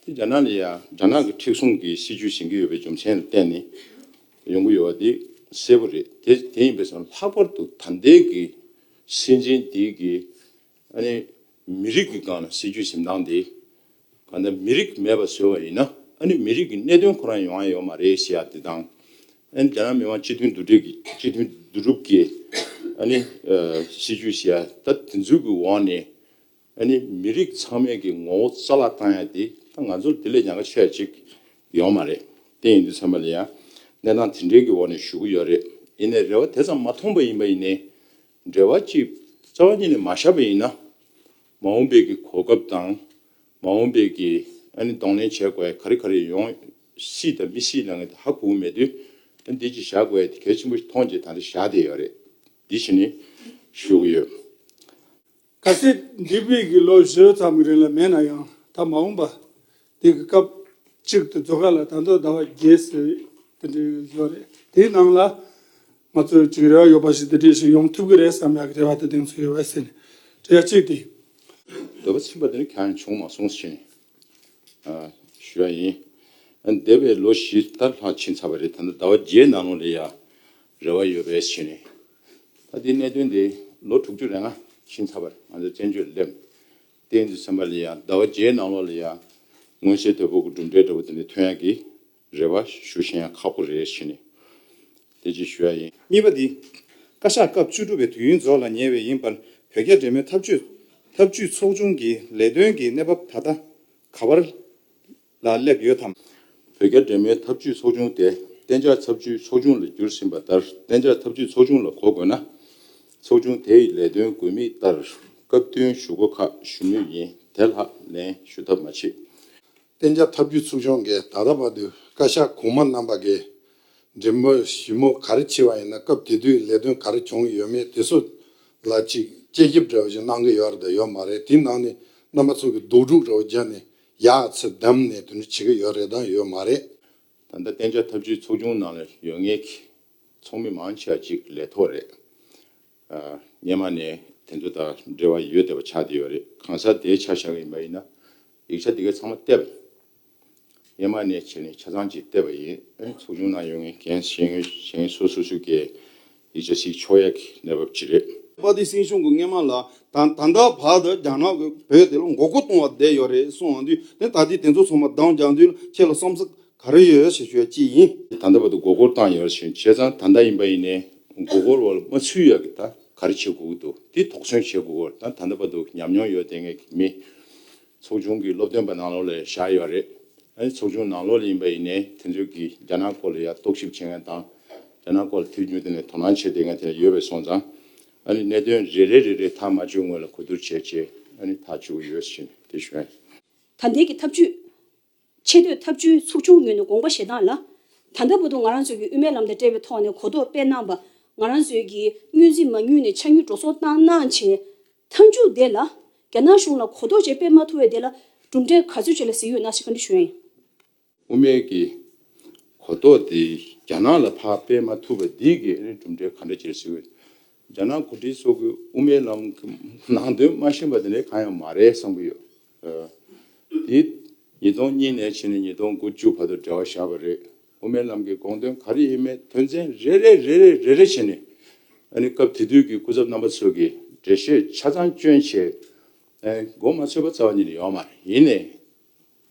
དེ་རྒྱ་ནག་ལ་ཡང་རྒྱ་ནག་གི་མཁྲེགས་བཟུང་གི་སྲིད་ཇུས་འཛིན་གྱི་ཡོད་པའི་རྒྱུ་མཚན་ལ་བརྟེན་ནས་ཡོང་གི་ཡོད་པ་དེ་གསལ་པོ་རེད། དེ་དེ་ཡིན་པས་སོང་ལྷག་པར་དུ་ད་ལྟའི་གི་སྲིད་འཛིན་དེ་གི་ཨ་ནི་མི་རིགས་ཀྱི་སྒང་ལ་སྲིད་ཇུས་འཛིན་སྟངས་དེ། གང་ལྟར་མི་རིགས་མེད་པ་བཟོས་པ་ཡིན་ན་ཨ་ནི་མི་རིགས་ཀྱི་གནད་དོན་ཁོ་རང་ཡོང་ཡ་ཡོད་མ་རེད་ཟེར་ཡ་དེ་དང་། ཨ་ནི་རྒྱ་ནག་མི་དམངས་སྤྱི་མཐུན་འདུ་སྒྲིག་གི་སྤྱི་མཐུན་བསྡུ་རུབ་ཀྱི་ཨ་ནི་ཨ་སྲིད་ཇུས་ཟེར་ཡ་ད་དེ་ཚོའི་གི་འོག་ནས་ཨ་ནི་མི་རིགས་ཚང་མའི་གི་ངོ་བོ་རྩ་བརླག་བཏང་ཡ་དེ་ད་ང་ཚོར་དེ་ལས་ཉེན་ཁ་ཆེ་བ་ཅིག་ཡོད་མ་རེད། དེ་ཡིན་དུས་ཙམ་པ་ལ་ཡང་གནས་སྟངས་དེ་འདྲའི་གི་འོག་ནས་ཞུ་གི་ཡོད་རེད། ཡིན་ནའི་རེ་བ་དེ་ཙམ་མ་མཐོང་པ་ཡིན་པ་ཡིན་ནའི། འབྲེལ་བ་གཅིག་རྩ་བ་ཉིད་ནས་མ་བཞག་པ་ཡིན་ན། མ་འོངས་པའི་གི་གོ་སྐབས་དང་། མ་འོངས་པའི་གི་ཨ་ནི་གདོང་ལེན་བྱེད་དགོས་ག་རེ་ག་རེ་ཡོང་སྲིད་དང་མི་སྲིད་ལ་ངས་ཧ་གོ་གི་མེད་དུས། ཨ་ནི་འདི་ཅིག་བཞག་དགོས་དེ་གལ་ཆེན་པོ་ཞིག་མཐོང་རྗེས་ད་ལྟ་བཞག་བསྡད་ཡོད་རེད། འདི་བྱས་ནས་ཞུ་གི་ཡོད། གལ་སྲིད་འདས་པའི་གི་ལོ་བཞི་ཙམ་གྱི་རིང་ལ་མེད་ན་ཡང་ད་མ་འོངས་པ་དེ་གི་སྐབས་གཅིག་ཏུ་རྫོགས་ཁ་ལ་ད་དུང་ཟླ་བ་བརྒྱད་ཟེར་དེ་འདྲ་ཡོད་རེད། དེའི་ནང་ལ་ང་ཚོས་ཅིག་རེ་བ་ཡོད་པ་ཞིག་དེ་འདྲ་ཞིག་ཡོང་ཐུབ་ཀྱི་རེད་བསམ་ཡག་གི་རེ་བ་དེ་གདེང་ཚོད་ཡོད་པ་ཟེར་ནས་དྲི་བ་གཅིག་དེ། འདོད་པ་ཚིམ་པ་དེ་ནི་གང་ཡང་བྱུང་མ་སོང་ཟེར་ནས་ཨ་ཞུ་ཡ་ཡིན། ཨ་འདས་པའི་ལོ་བཞི་ལྟར་ལྷག་ཕྱིན་ཚར་བ་རེད། ད་ལྟ་ཟླ་བ་བརྒྱད་ནང་ལོགས་ལ་ཡ་རེ་བ་ཡོད་པས་ཟེར་ནས། ད་འདི་གནད་དོན་དེ་ལོ་དྲུག་ཅུ་རེ་ལྔ་ཕྱིན་ཚར་བ་རེད། ང་ཚོ་བཙན་བྱོལ་སླེབས། དེ་ཡིན་དུས་ཙམ་པ་ལ་ཡང་ཟླ་བ་བརྒྱད་ནང་ལོགས་ལ་ཡང་མངོན་གསལ་དོད་པོ་གི་གྲུབ་འབྲས་འདྲ་བོ་དེ་འདྲ་ཐོན་ཡག་གི་རེ་བ་ཞུ་ཤེས་ཡང་ཁག་པོ་རེད་ཟེར་ནས་དེ་ཅིག་ཞུ་ཡ་ཡིན། གཉིས་པ་འདི། བཀའ་ཤག་སྐབས་བཅུ་དྲུག་པའི་དུས་ཡུན་རྫོགས་ལ་ཉེ་བས་ཡིན་པར་བོད་རྒྱ་འབྲེལ་མོལ་འཐབ་ཇུས་འཐབ་ཇུས་ཚོགས་ཆུང་གི་ལས་དོན་གྱི་གནས་བབ་ད་ལྟ་ག་པར་ལ་སླེབས་ཡོད་དམ། བོད་རྒྱ་འབྲེལ་མོལ་འཐབ་ཇུས་ཚོགས་ཆུང་དེ་གཏན་འཇགས་འཐབ་ཇུས་ཚོགས་ཆུང་ལ་བསྒྱུར་ཟིན་པ་ལྟར་གཏན་འཇགས་འཐབ་ཇུས་ཚོགས་ཆུང་ལ་གོ་དགོས་ན། ཚོགས་ཆུང་དེ་ཡི་ལས་དོན་དགོས་དམིགས་ལྟར་སྐབས་བསྟུན་ཞུ་སྒོ་ཁག་ཞུ་མུས་ཡིན། དེ་ལྷག་ལན་ཞུ་ཐབས་མ་མཆིས། གཏན་འཇགས་འཐབ་ཇུས་ཚོགས་ཆུང་གིས་ད་ལྟ་བར་དུ་བཀའ་ཤག་གོང་མ་རྣམ་པ་གིས་འབྲེལ་མོལ་ཞིབ་མོ་ག་རེ་བྱས་པ་ཡིན་ན། སྐབས་དེ་དུས་ལས་དོན་ག་རེ་བྱུང་ཡོད་མེད་དེ་ཚོ་ལ་ཅིག་དཔྱད་ཞིབ་འདྲ་བོ་ཞིག་གནང་གི་ཡོད་རེད་དང་ཡོད་མ་རེད། དེའི་ནང་ནས་རྣམ་པ་ཚོ་གིས་རྡོག་སྒྲུག་འདྲ་བོ་བརྒྱབ་ནས་ཡག་ཚུལ་བདམས་ནས་དེ་འདྲ་བྱེད་ཀྱི་ཡོད་རེད་དང་ཡོད་མ་རེད། ད་ལྟ་གཏན་འཇགས་འཐབ་ཇུས་ཚོགས་ཆུང་ནང་ལ་ཡོད་མཁན་གྱི་ཚོགས་མི་མང་ཆེ་བ་ཅིག་ལས་ཐོག་རེད། ཨ་སྔོན་མ་ནས་དེ་ཚོ་དང་འབྲེལ་བ་ཡོད་བསྡད་པ་ཆགས་བསྡད་ཡོད་རེད། གང་ཟག་དེའི་ཆ་བཞག་གི་ཡིན་པ་ཡིན་ན་ཡིག་ཆ་དེ་གའི་ཚང་མ་བལྟས་པ་ཡིན། སྔོན་མ་ནས་བྱས་ནས་ཆ་ཚང་ཅིག་བལྟས་པ་ཡིན། ཨ་ཚོགས་ཆུང་ནང་ཡོད་མཁན་འགན་བཞེས་མཁན་སོ་སོ་སོ་གིས་ཡིག་ཆ་གཟིགས་ཆོག་ཡག་གི་གནས་བབ་ཅིག་རེད། དཔའ་སྡེ་སྲིད་གཞུང་གི་སྔོན་མ་ལ་ད་ད་ལྟ་བར་དུ་རྒྱ་ནག་གིས་བོད་དེ་ལ་མགོ་སྐོར་གཏོང་བ་བསྡད་ཡོད་རེད་གསུངས་ཡོང་དུས། དེ་ད་ལྟའི་དེ་ཚོ་ཚང་མ་འདང་རྒྱག་དུས་ཁྱེད་ལ་བསམ་ཚུལ་ག་རེ་ཡོད་ཞེས་ཞུ་ཡ་ཅིག་ཡིན། ད་ལྟ་བར་དུ་མགོ་སྐོར་བཏང་ཡོད་ཞིང་བྱས་ཙང་ད་ལྟ་ཡིན་པ་ཡིན་ནའི་མགོ་སྐོར་བ་ལ་མ་ཚུད་ཡག་གི་ད་ག་རེ་བྱེད་དགོས་ཀྱི་འདུག་དེ་དོགས་ཟོན་བྱེད་དགོས་ཀྱི་ཡོད་རེད། ད་ད་ལྟ་བར་དུ་ཉམས་མྱོང་ཡོད་བསྡད་མཁན་གྱི་མི་ཚོགས་ཆུང་གི་སློབ་སྟོན་པ་ནང་ལོགས་ལ་བཞག་ཡོད་རེད། ཨ་ནི་ཚོགས་ཆུང་ནང་ལོགས་ལ་ཡིན་པ་ཡིན་ནའི་དེ་ཚོས་ཀྱི་རྒྱ་ནག་སྐོར་ལ་ཡ་རྟོག་ཞིབ་བྱེད་མཁན་དང་རྒྱ་ནག་སྐོར་ལ་དུས་རྒྱུན་དུ་ནས་དོ་སྣང་བྱེད་བསྡད་མཁན་དེ་འདྲ་ཡོད་པ་སོང་ཙང་། ཨ་ནི་གནད་དོན་རེ་རེ་རེ་རེ་ཐག་མ་གཅོད་སྔོན་ལ་གོ་བསྡུར་བྱས་རྗེས་ཨ་ནི་ཐག་གཅོད་ཀྱི་ཡོད་ཟེར་ནས་དེ་ཞུ་ཡ་ཡིན། ད་ལྟའི་གི་འཐབ་ཇུས། ཆེས་མཐོའི་འཐབ་ཇུས་ཚོགས་ཆུང་ངོས་ནས་དགོངས་པ་བཞེས་སྟངས་ལ། ད་ལྟ་བར་དུ་ང་རང་ཚོའི་གི་དབུ་མའི་ལམ་དང་འབྲེལ་བའི་ཐོག་ནས་གོ་རྟོགས་སྤེལ་གནང་པ། ང་རང་ཚོའི་གི་སྔོན་རྩིས་མ་དངུལ་ནས་ཆ་དངུལ་འགྲོ་སོང་བཏང་གནང་བྱས། མཐའ་མཇུག་དེ་ལ་རྒྱ་ནག་གཞུང་ལ་གོ་རྟོགས་ཅིག་སྤེལ་མ་ཐུབ་པའི་དེ་ལ་གྲུབ་འབྲས་ག་ཚོད་ཅིག་ལ་གཟིགས་ཡོད་ན་ཞེས་བཀའ་འདྲི་ཞུ་ཡ་ཡིན། དབུ་མའི་གི་གོ་རྟོགས་དེ་རྒྱ་ནག་ལ་ཕར་སྤེལ་མ་ཐུབ་པ་འདི་གི་ཨ་ནི་གྲུབ་འབྲས་ག་འདྲ་ཅིག་ལ་གཟིགས་ཡོད། རྒྱ་ནག་འགོ་ཁྲིད་ཚོ་གི་དབུ་མའི་ལམ་གི་ནང་དོན་མ་ཤེས་པ་དེ་འདྲ་གང་ཡང་མ་རེད་བསམ་གི་ཡོད། ཨ་དེ་ ཉིས་སྟོང་གཉིས་ནས་ཕྱིན་ནས་ཉིས་སྟོང་དགུ་བཅུ་བར་དུ་འབྲེལ་བ་བཞག་པ་རེད། དབུ་མའི་ལམ་གྱི་དགོངས་དོན་ག་རེ་ཡིན་མིན་དོན་ཚན་རེ་རེ་རེ་རེ་རེ་རེ་བྱས་ནས། ཨ་ནི་སྐབས་དེ་དུས་ཀྱི་སྐུ་ཚབ་རྣམ་པ་ཚོ་གིས་འགྲེལ་བཤད་ཆ་ཚང་བསྐྱོན་བྱས། ཨ། མགོ་མ་ཚོས་པ་རྩ་བ་ཉིད་ནས་ཡོད་མ་རེད། ཡིན་ནའི།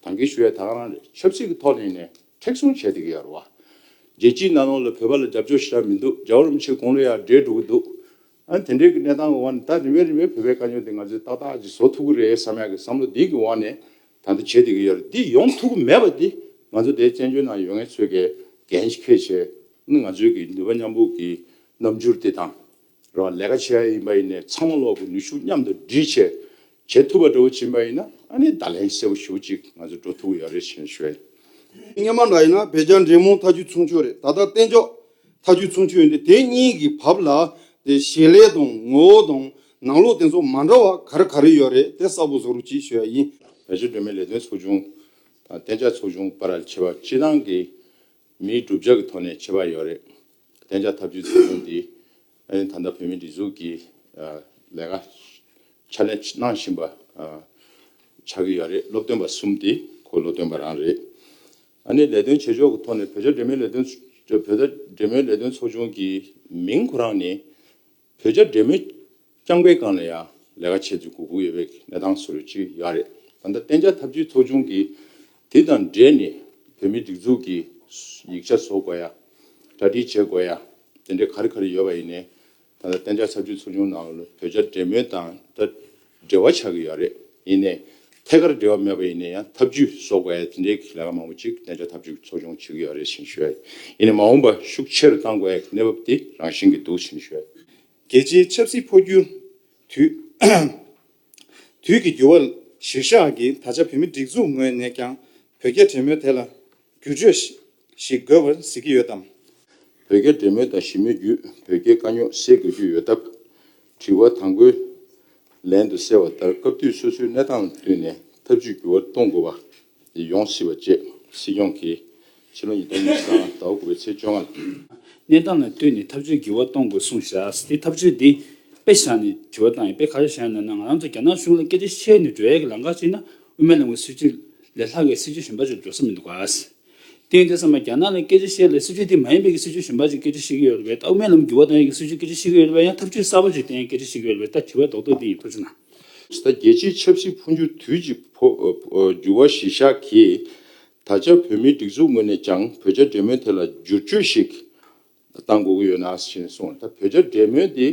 ད་གིན་ཞུ་ཡ་ད་ག་རང་རེད། ཆབ་སྲིད་ཀྱི་ཐོག་ནས་ནས་མཁྲེགས་བཟུང་བྱས་བསྡད་ཀྱི་ཡོད་རེད་བ། རྒྱལ་སྤྱིའི་ནང་ལོགས་ལ་བོད་པ་ལ་རྒྱབ་སྐྱོར་ཞེ་དྲག་མི་འདུག་རྒྱལ་བ་རིན་པོ་ཆེ་དགུང་ལོ་ཡར་བགྲེས་འགྲོ་གི་འདུག་ཨ། དེ་འདྲའི་གི་གནས་སྟངས་འོག་ནས་ད་རིམ་པས་རིམ་པས་བོད་པའི་དཀའ་རྙོག་དེ་ང་ཚོས་ཏག་ཏག་ཅིག་བཟོ་ཐུབ་ཀྱི་རེད་བསམ་ཡག་གི་བསམ་བློ་འདི་གི་འོག་ནས་ད་ལྟ་བྱས་བསྡད་ཀྱི་ཡོད་རེད། འདི་ཡོང་ཐུབ་ཀྱི་མེད་པ་འདི་ང་ཚོ་དེའི་བཙན་བྱོལ་ནང་ཡོད་མཁན་ཚོས་ཀྱི་འགན་ཞིག་འཁྱེར་བྱས། ཨ་ནི་ང་ཚོའི་གི་ནུས་པ་མཉམ་སྤུངས་ཀྱི་རྣམ་འགྱུར་དེ་དང་། རོགས་ལས་ཀ་བྱེད་ཡ་ཡིན་པ་ཡིན་ནའི་ཚང་མ་ལོག་གི་ནུས་ཤུགས་མཉམ་དུ་སྒྲིལ་བྱས་བྱེད་ཐུབ་པ་འདྲ་བོ་ཕྱིན་པ་ཡིན་ན། ཨ་ནི་བརྡ་ལན་གསལ་པོ་ཞེ་པོ་ཅིག་ང་ཚོ་འགྲོ་ཐུབ་ཀྱི་ཡོད་རེད་ཅེས་ཞུ་ཡ་ཡིན། སྔོན་མ་འདྲ་ཡིན་ན་བོད་རྒྱ་འབྲེལ་མོལ་ཐག་གཅོད་ཚུགས་ཆོག་རེད། ད་ལྟ་གཏན་འཇགས་ཐག་གཅོད་ཚུགས་ཆོག་ཡོད་འདི། དེ་གཉིས་ཀྱི་བར་ལ་དེ་བྱེད་ལས་དང་ངོ་བོ་དང་ནང་ལོགས་དེ་ཚོ་མ་འདྲ་བ་ག་རེ་ག་རེ་ཡོད་རེད། དེ་གསལ་པོ་བཟོ་རོགས་གྱིས་ཞུ་ཡ་ཡིན། བོད་རྒྱ་འབྲེལ་མོལ་ལས་དོན་ཚོགས་ཆུང་དང་གཏན་འཇགས་ཚོགས་ཆུང་བར་ལ་ཁྱད་པར་སྤྱི་བཏང་གི་མིའི་བསྒྲུབ་བྱ་གི་ཐོག་ནས་ཁྱད་པར་ཡོད་རེད། གཏན་འཇགས་ཐབས་ཇུས་ཚོགས་ཆུང་འདི། ཨ་ནི་ད་ལྟ་བོད་མིའི་སྒྲིག་འཛུགས་ཀྱི་ཨ་ལས་ཀ་ཕྱག་ལས་གནང་བཞིན་པ་ཨ་ཆགས་ཀྱི་ཡོད་རེད། སློབ་སྟོན་པ་གསུམ་དེ་ཁོ་སློབ་སྟོན་པ་རང་རེད། ཨ་ནི་ལས་དོན་བྱེད་ཕྱོགས་ཀྱི་ཐོག་ནས་བོད་རྒྱ་འབྲེལ་མོལ་ལས་དོན། བོད་རྒྱ་འབྲེལ་མོལ་ལས་དོན་ཚོགས་ཆུང་གི་མིང་ཁོ་རང་ནི། བོད་རྒྱ་འབྲེལ་མོལ་རྐྱང་པའི་སྒང་ལ་ཡང་ལས་ཀ་བྱེད་དུ་དགོས་ཀྱི་ཡོད་པའི་གནས་སྟངས་བཟོ་འདྲ་ཅིག་ཡོད་རེད། ད་ལྟ་གཏན་འཇགས་ཐབས་ཇུས་ཚོགས་ཆུང་གིས་དེ་དང་འབྲེལ་ནས་བོད་མིའི་སྒྲིག་འཛུགས་ཀྱི་ཡིག་ཆ་བཟོ་དགོས་ཡ། གྲ་སྒྲིག་བྱེད་དགོས་ཡ། དེ་འདྲའི་ག་རེ་ག་རེ་ཡོད་པ་ཡིན་ནའི། ད་ལྟ་གཏན་འཇགས་ཐབས་ཇུས་ཚོགས་ཆུང་ནང་ལ་བོད་རྒྱ་འབྲེལ་མོལ་དང་ད་འབྲེལ་བ་ཆགས་ཀྱི་ཡོད་རེད། ཡིན་ནའི་ཐད་ཀར་འབྲེལ་བ་མེད་པ་ཡིན་ནའི་ཡང་ཐབས་ཇུས་བཟོ་དགོས་ཡ་དེ་འདྲའི་ལས་ཀ་མང་པོ་ཅིག་གཏན་འཇགས་ཐབས་ཇུས་ཚོགས་ཆུང་བྱེད་ཀྱི་ཡོད་རེད་ཅེས་ཞུ་ཡ་ཡིན། ཡིན་ནའི་མ་འོངས་པ་ཤུགས་ཆེ་རུ་གཏང་དགོས་ཡ་གནས་བབ་དེ་རང་བཞིན་གྱི་འདུག་ཅེས་ཞུ་ཡ་ཡིན། རྒྱལ་སྤྱིའི་ཆབ་སྲིད་འཕོ་འགྱུར་དུས་དུས་ཀྱི་འགྱུར་བ་གཞིར་བཞག་གིས་ད་ཆ་བོད་མིའི་སྒྲིག་འཛུགས་ངོས་ནས་ཀྱང་བོད་རྒྱ་འབྲེལ་མོལ་ཐད་ལ་བསྒྱུར་བཅོས་ཤིག་དགོས་པར་གཟིགས་ཀྱི་ཡོད་དམ། བོད་རྒྱ་འབྲེལ་མོལ་དང་ཞི་མོལ་བརྒྱུད་བོད་རྒྱའི་དཀའ་རྙོག་སེལ་དགོས་ཀྱི་ཡོད་སྟབས། དྲི་བ་དང་པོའི་ལན་དུ་གསལ་བ་ལྟར་སྐབས་དུས་སོ་སོའི་གནས་སྟངས་ལ་བསྟུན་ནས་ཐབས་ཇུས་འགྱུར་བ་གཏོང་དགོས་པ། ཡོང་སྲིད་པ་བཅས་སྲིད་སྐྱོང་གིས་ཕྱི་ལོ་ཉིས་སྟོང་ཉི་ཤུ་རྩ་ལྔ་ཟླ་བ་དགུ་པའི་ཚེས་བཅོ་ལྔ་ལ། གནས་སྟངས་ལ་ལྟོས་ནས་ཐབས་ཇུས་འགྱུར་བ་གཏོང་དགོས་གསུངས་བཞག་དེ་ཐབས་ཇུས་འདི་དཔེ་བཞག་ནས་དྲི་བ་བཏང་ཡིན། དཔེ་ག་རེ་བཞག་ན་ན་ང་རང་ཚོ་རྒྱ་ནག་གཞུང་ལ་སྐད་ཆ་བཤད་ནས་འགྲོ་ཡས་ཀྱི་ལམ་ཁ་ཅིག་ན་དབུ་མའི་ལམ་གྱི་སྲིད་ཇུས་ལས་ལྷག་གི་སྲིད་ཇུས་གཞན་པ་ཅིག་འགྲོ་ས་མི་འདུག་ག་དེ་ཡིན་དུས་ཙམ་པ་རྒྱ་ནག་ལ་སྐད་ཆ་བཤད་ལ་སྲིད་ཇུས་དེ་མ་ཡིན་པའི་གི་སྲིད་ཇུས་གཞན་པ་ཅིག་སྐད་ཆ་བཤད་ཀྱི་ཡོད་རེད་པས། ད་དབུ་མའི་ལམ་འགྱུར་བ་གཏོང་ཡས་ཀྱི་སྲིད་ཇུས་སྐད་ཆ་བཤད་ཀྱི་ཡོད་རེད་པས། ཡང་ཐབས་ཇུས་གསར་པ་ཅིག་བསྟན་ཡས་སྐད་ཆ་བཤད་ཀྱི་ཡོད་རེད་པས། ད་དྲི་བ་རྡོག་རྡོག་འདི་ཡིན། ཐུགས་རྗེ་གནང་། ད་རྒྱལ་སྤྱིའི་ཆབ་སྲིད་འཕོ་འགྱུར་དུས་ཀྱི་འཕོ་འགྱུར་བ་གཞིར་བཞག་གིས། ད་ཆ་བོད་མིའི་སྒྲིག་འཛུགས་ངོས་ནས་ཀྱང་བོད་རྒྱ་འབྲེལ་མོལ་ཐད་ལ་བསྒྱུར་བཅོས་ཤིག་བཏང་དགོས་ཀྱི་ཡོད་ན་ཞེས་གསུངས། ད་བོད་རྒྱ་འབྲེལ་མོལ་དེ་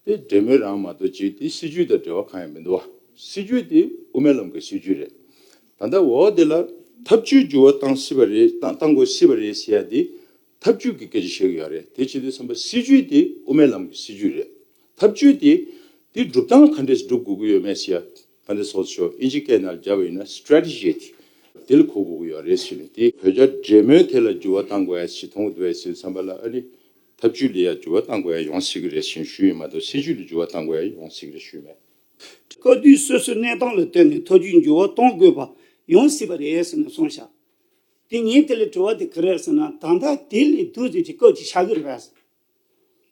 དེ་འབྲེལ་མོལ་རང་མ་གཏོགས་ཅིག་དེ་སྲིད་ཇུས་དང་འབྲེལ་བ་གང་ཡང་མི་འདུག་བ། སྲིད་ཇུས་དེ་དབུ་མའི་ལམ་གྱི་སྲིད་ཇུས་རེད། ད་ལྟ་འོག་དེ་ལ་ཐབས་ཇུས་འགྱུར་བ་བཏང་སྲིད་པ་རེད། བཏང་བཏང་དགོས་སྲིད་པ་རེད་ཟེར་ཡ་དེ་ཐབས་ཇུས་ཀྱི་སྐད་ཆ་བཤད་ཀྱི་ཡོད་རེད། དེ་བྱེད་དུས་ཙམ་པ་སྲིད་ཇུས་དེ་དབུ་མའི་ལམ་གྱི་སྲིད་ཇུས་རེད། ཐབས་ཇུས་དེ་དེ་སྒྲུབ་སྟངས་ག་འདྲས་སྒྲུབ་དགོས་ཀྱི་ཡོད་མེད་ཟེར་ཡ། ག་འདྲས་སོགས་ཤོག་ཨིན་ཇི་སྐད་ནང་བརྒྱབ་པ་ཡིན་ན་strategic དེ་ལ་གོ་དགོས་ཀྱི་ཡོད་རེད་ཟེར་ནས། དེ་བོད་རྒྱ་འབྲེལ་མོལ་དེ་ལ་འགྱུར་བ་གཏང་དགོས་ཡ་ཞིག་མཐོང་གི་འདུག་བས་ཟེར་བསམ་པ་ལ། ཨ་ནི་ཐབས་ཇུས་ལ་ཡ་འགྱུར་བ་གཏང་དགོས་ཡ་ཡོང་སྲིད་ཀྱི་རེད་ཞེས་ཞུས་ཡོད་མ་གཏོགས་སྲིད་ཇུས་ལ་འགྱུར་བ་གཏང་དགོས་ཡ་ཡོང་སྲིད་ཀྱི་རེད་ཞུས་མེད། སྐབས་དུས་སོ་སོའི་གནས་སྟངས་ལ་ལྟོས་ནས་ཐབས་ཇུས་འགྱུར་བ་གཏོང་དགོས་པ་ཡོང་སྲིད་པ་རེད་ཟེར་ནས་གསུངས་ཤག་དེ་ངས་དེ་ལ་དྲི་བ་དེ་ག་རེ་རེད་ཟེར་ན། ད་ལྟ་དེ་ལས་སྡུག་ཙམ་གྱི་སྐབས་ཅིག་ཆགས་ཀྱི་རེད་པས།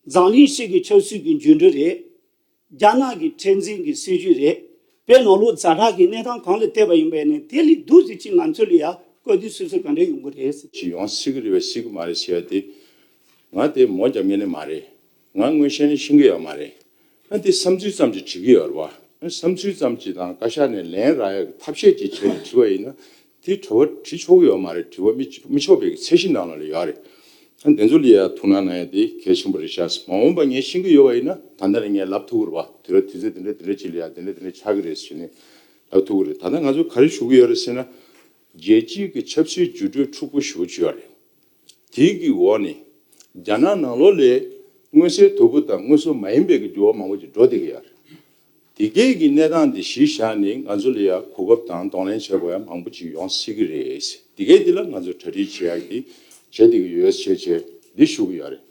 འཛམ་གླིང་སྤྱི་གི་ཆབ་སྲིད་ཀྱི་འགྱུར་འགྲོས་རེད། རྒྱ་ནག་གི་མཁྲེགས་འཛིན་གྱི་སྲིད་ཇུས་རེད། བོད་ནང་ལོགས་ཛ་དྲག་གི་གནས་སྟངས་གང་ལ་བལྟས་པ་ཡིན་པས་ནས་དེ་ལས་སྡུག་ཙམ་ཅིག་ང་ཚོ་ལ་ཡ་སྐབས་དུས་སོ་སོ་ག་འདྲ་ཡོང་གི་རེད་ཟེར། ཅིག་ཡོང་སྲིད་ཀྱི་རེད་པས་སྲིད་ཀྱི་མ་རེད་ཟེར་ཡ་དེ། ང་དེ་མོ་རྒྱབ་མཁན་ནི་མ་རེད། ང་མངོན་ཤེས་ནི་ཤེས་ཀྱི་ཡོད་མ་རེད། ཨ་དེ་བསམ་ཚུལ་ཙམ་ཅིག་བྲིས་ཀྱི་ཡོད་རེད་བ། ཨ་བསམ་ཚུལ་ཙམ་ཅིག་དང་བཀའ་ཤག་ནས་ལན་རག་ཡག་གི་ཐབས་ཤེས་ཅིག་བྱས་ནས་བྲིས་པ་ཡིན་ན། དེ་དྲི་བ་དྲི་ཆོག་གི་ཡོད་མ་རེད། དྲི་བ་མི་མི་ཆོག་པའི་ཚད་གཞི་ནང་ལ་ཡོད་རེད། ཨ་དེ་ཚོ་ལ་ཡ་ཐུགས་སྣང་གནང་ཡ་དེ་གལ་ཆེན་པོ་རེད་ཤག་མ་འོངས་པ་ངས་ཤེས་ཀྱི་ཡོད་པ་ཡིན་ན་ད་ལྟ་ནས་ངས་ལབ་ཐུབ་ཀྱི་རེད་བ། དུས་རབས་དུས་ཚོད་འདི་འདྲ་འདི་འདྲ་ཅིག་ལ་ཡ་འདི་འདྲ་འདི་འདྲ་ཆགས་ཀྱི་རེད་ཟེར་ནས་ལབ་ཐུབ་ཀྱི་རེད། ད་ལྟ་ང་ཚོ་ག་རེ་ཞུ་གི་ཡོད་རེད་ཟེར་ན། རྒྱལ་སྤྱིའི་གི་ཆབ་སྲིད་འགྱུར་འགྲོས་འཁྲུག་པོ་ཞེ་པོ་ཅིག་ཡོད་རེད། དེའི་གི་འོག་ནས་རྒྱ་ནག་ནང་ལོགས་ལ་མངོན་གསལ་དོད་པོ་དང་མངོན་གསལ་མ་ཡིན་པའི་གི་འགྱུར་བ་མང་པོ་ཅིག་འགྲོ་བསྡད་ཀྱི་ཡོད་རེད། དེ་གའི་གི་གནས་སྟངས་འདི་གཞི་བཞག་ནས་ང་ཚོ་ལ་ཡ་གོ་སྐབས་དང་གདོང་ལེན་བྱེད་དགོས་ཡ་མང་པོ་ཅིག་ཡོང་སྲིད་ཀྱི་རེད། དེ་གའི་འདི་ལ་ང་ཚོ་གྲ་སྒྲིག་བྱེད་ཡ་གི་བྱེད་བསྡད་ཀྱི་ཡོད་ཅེས་བྱས་འདི་ཞུ་གི་ཡོད་རེད།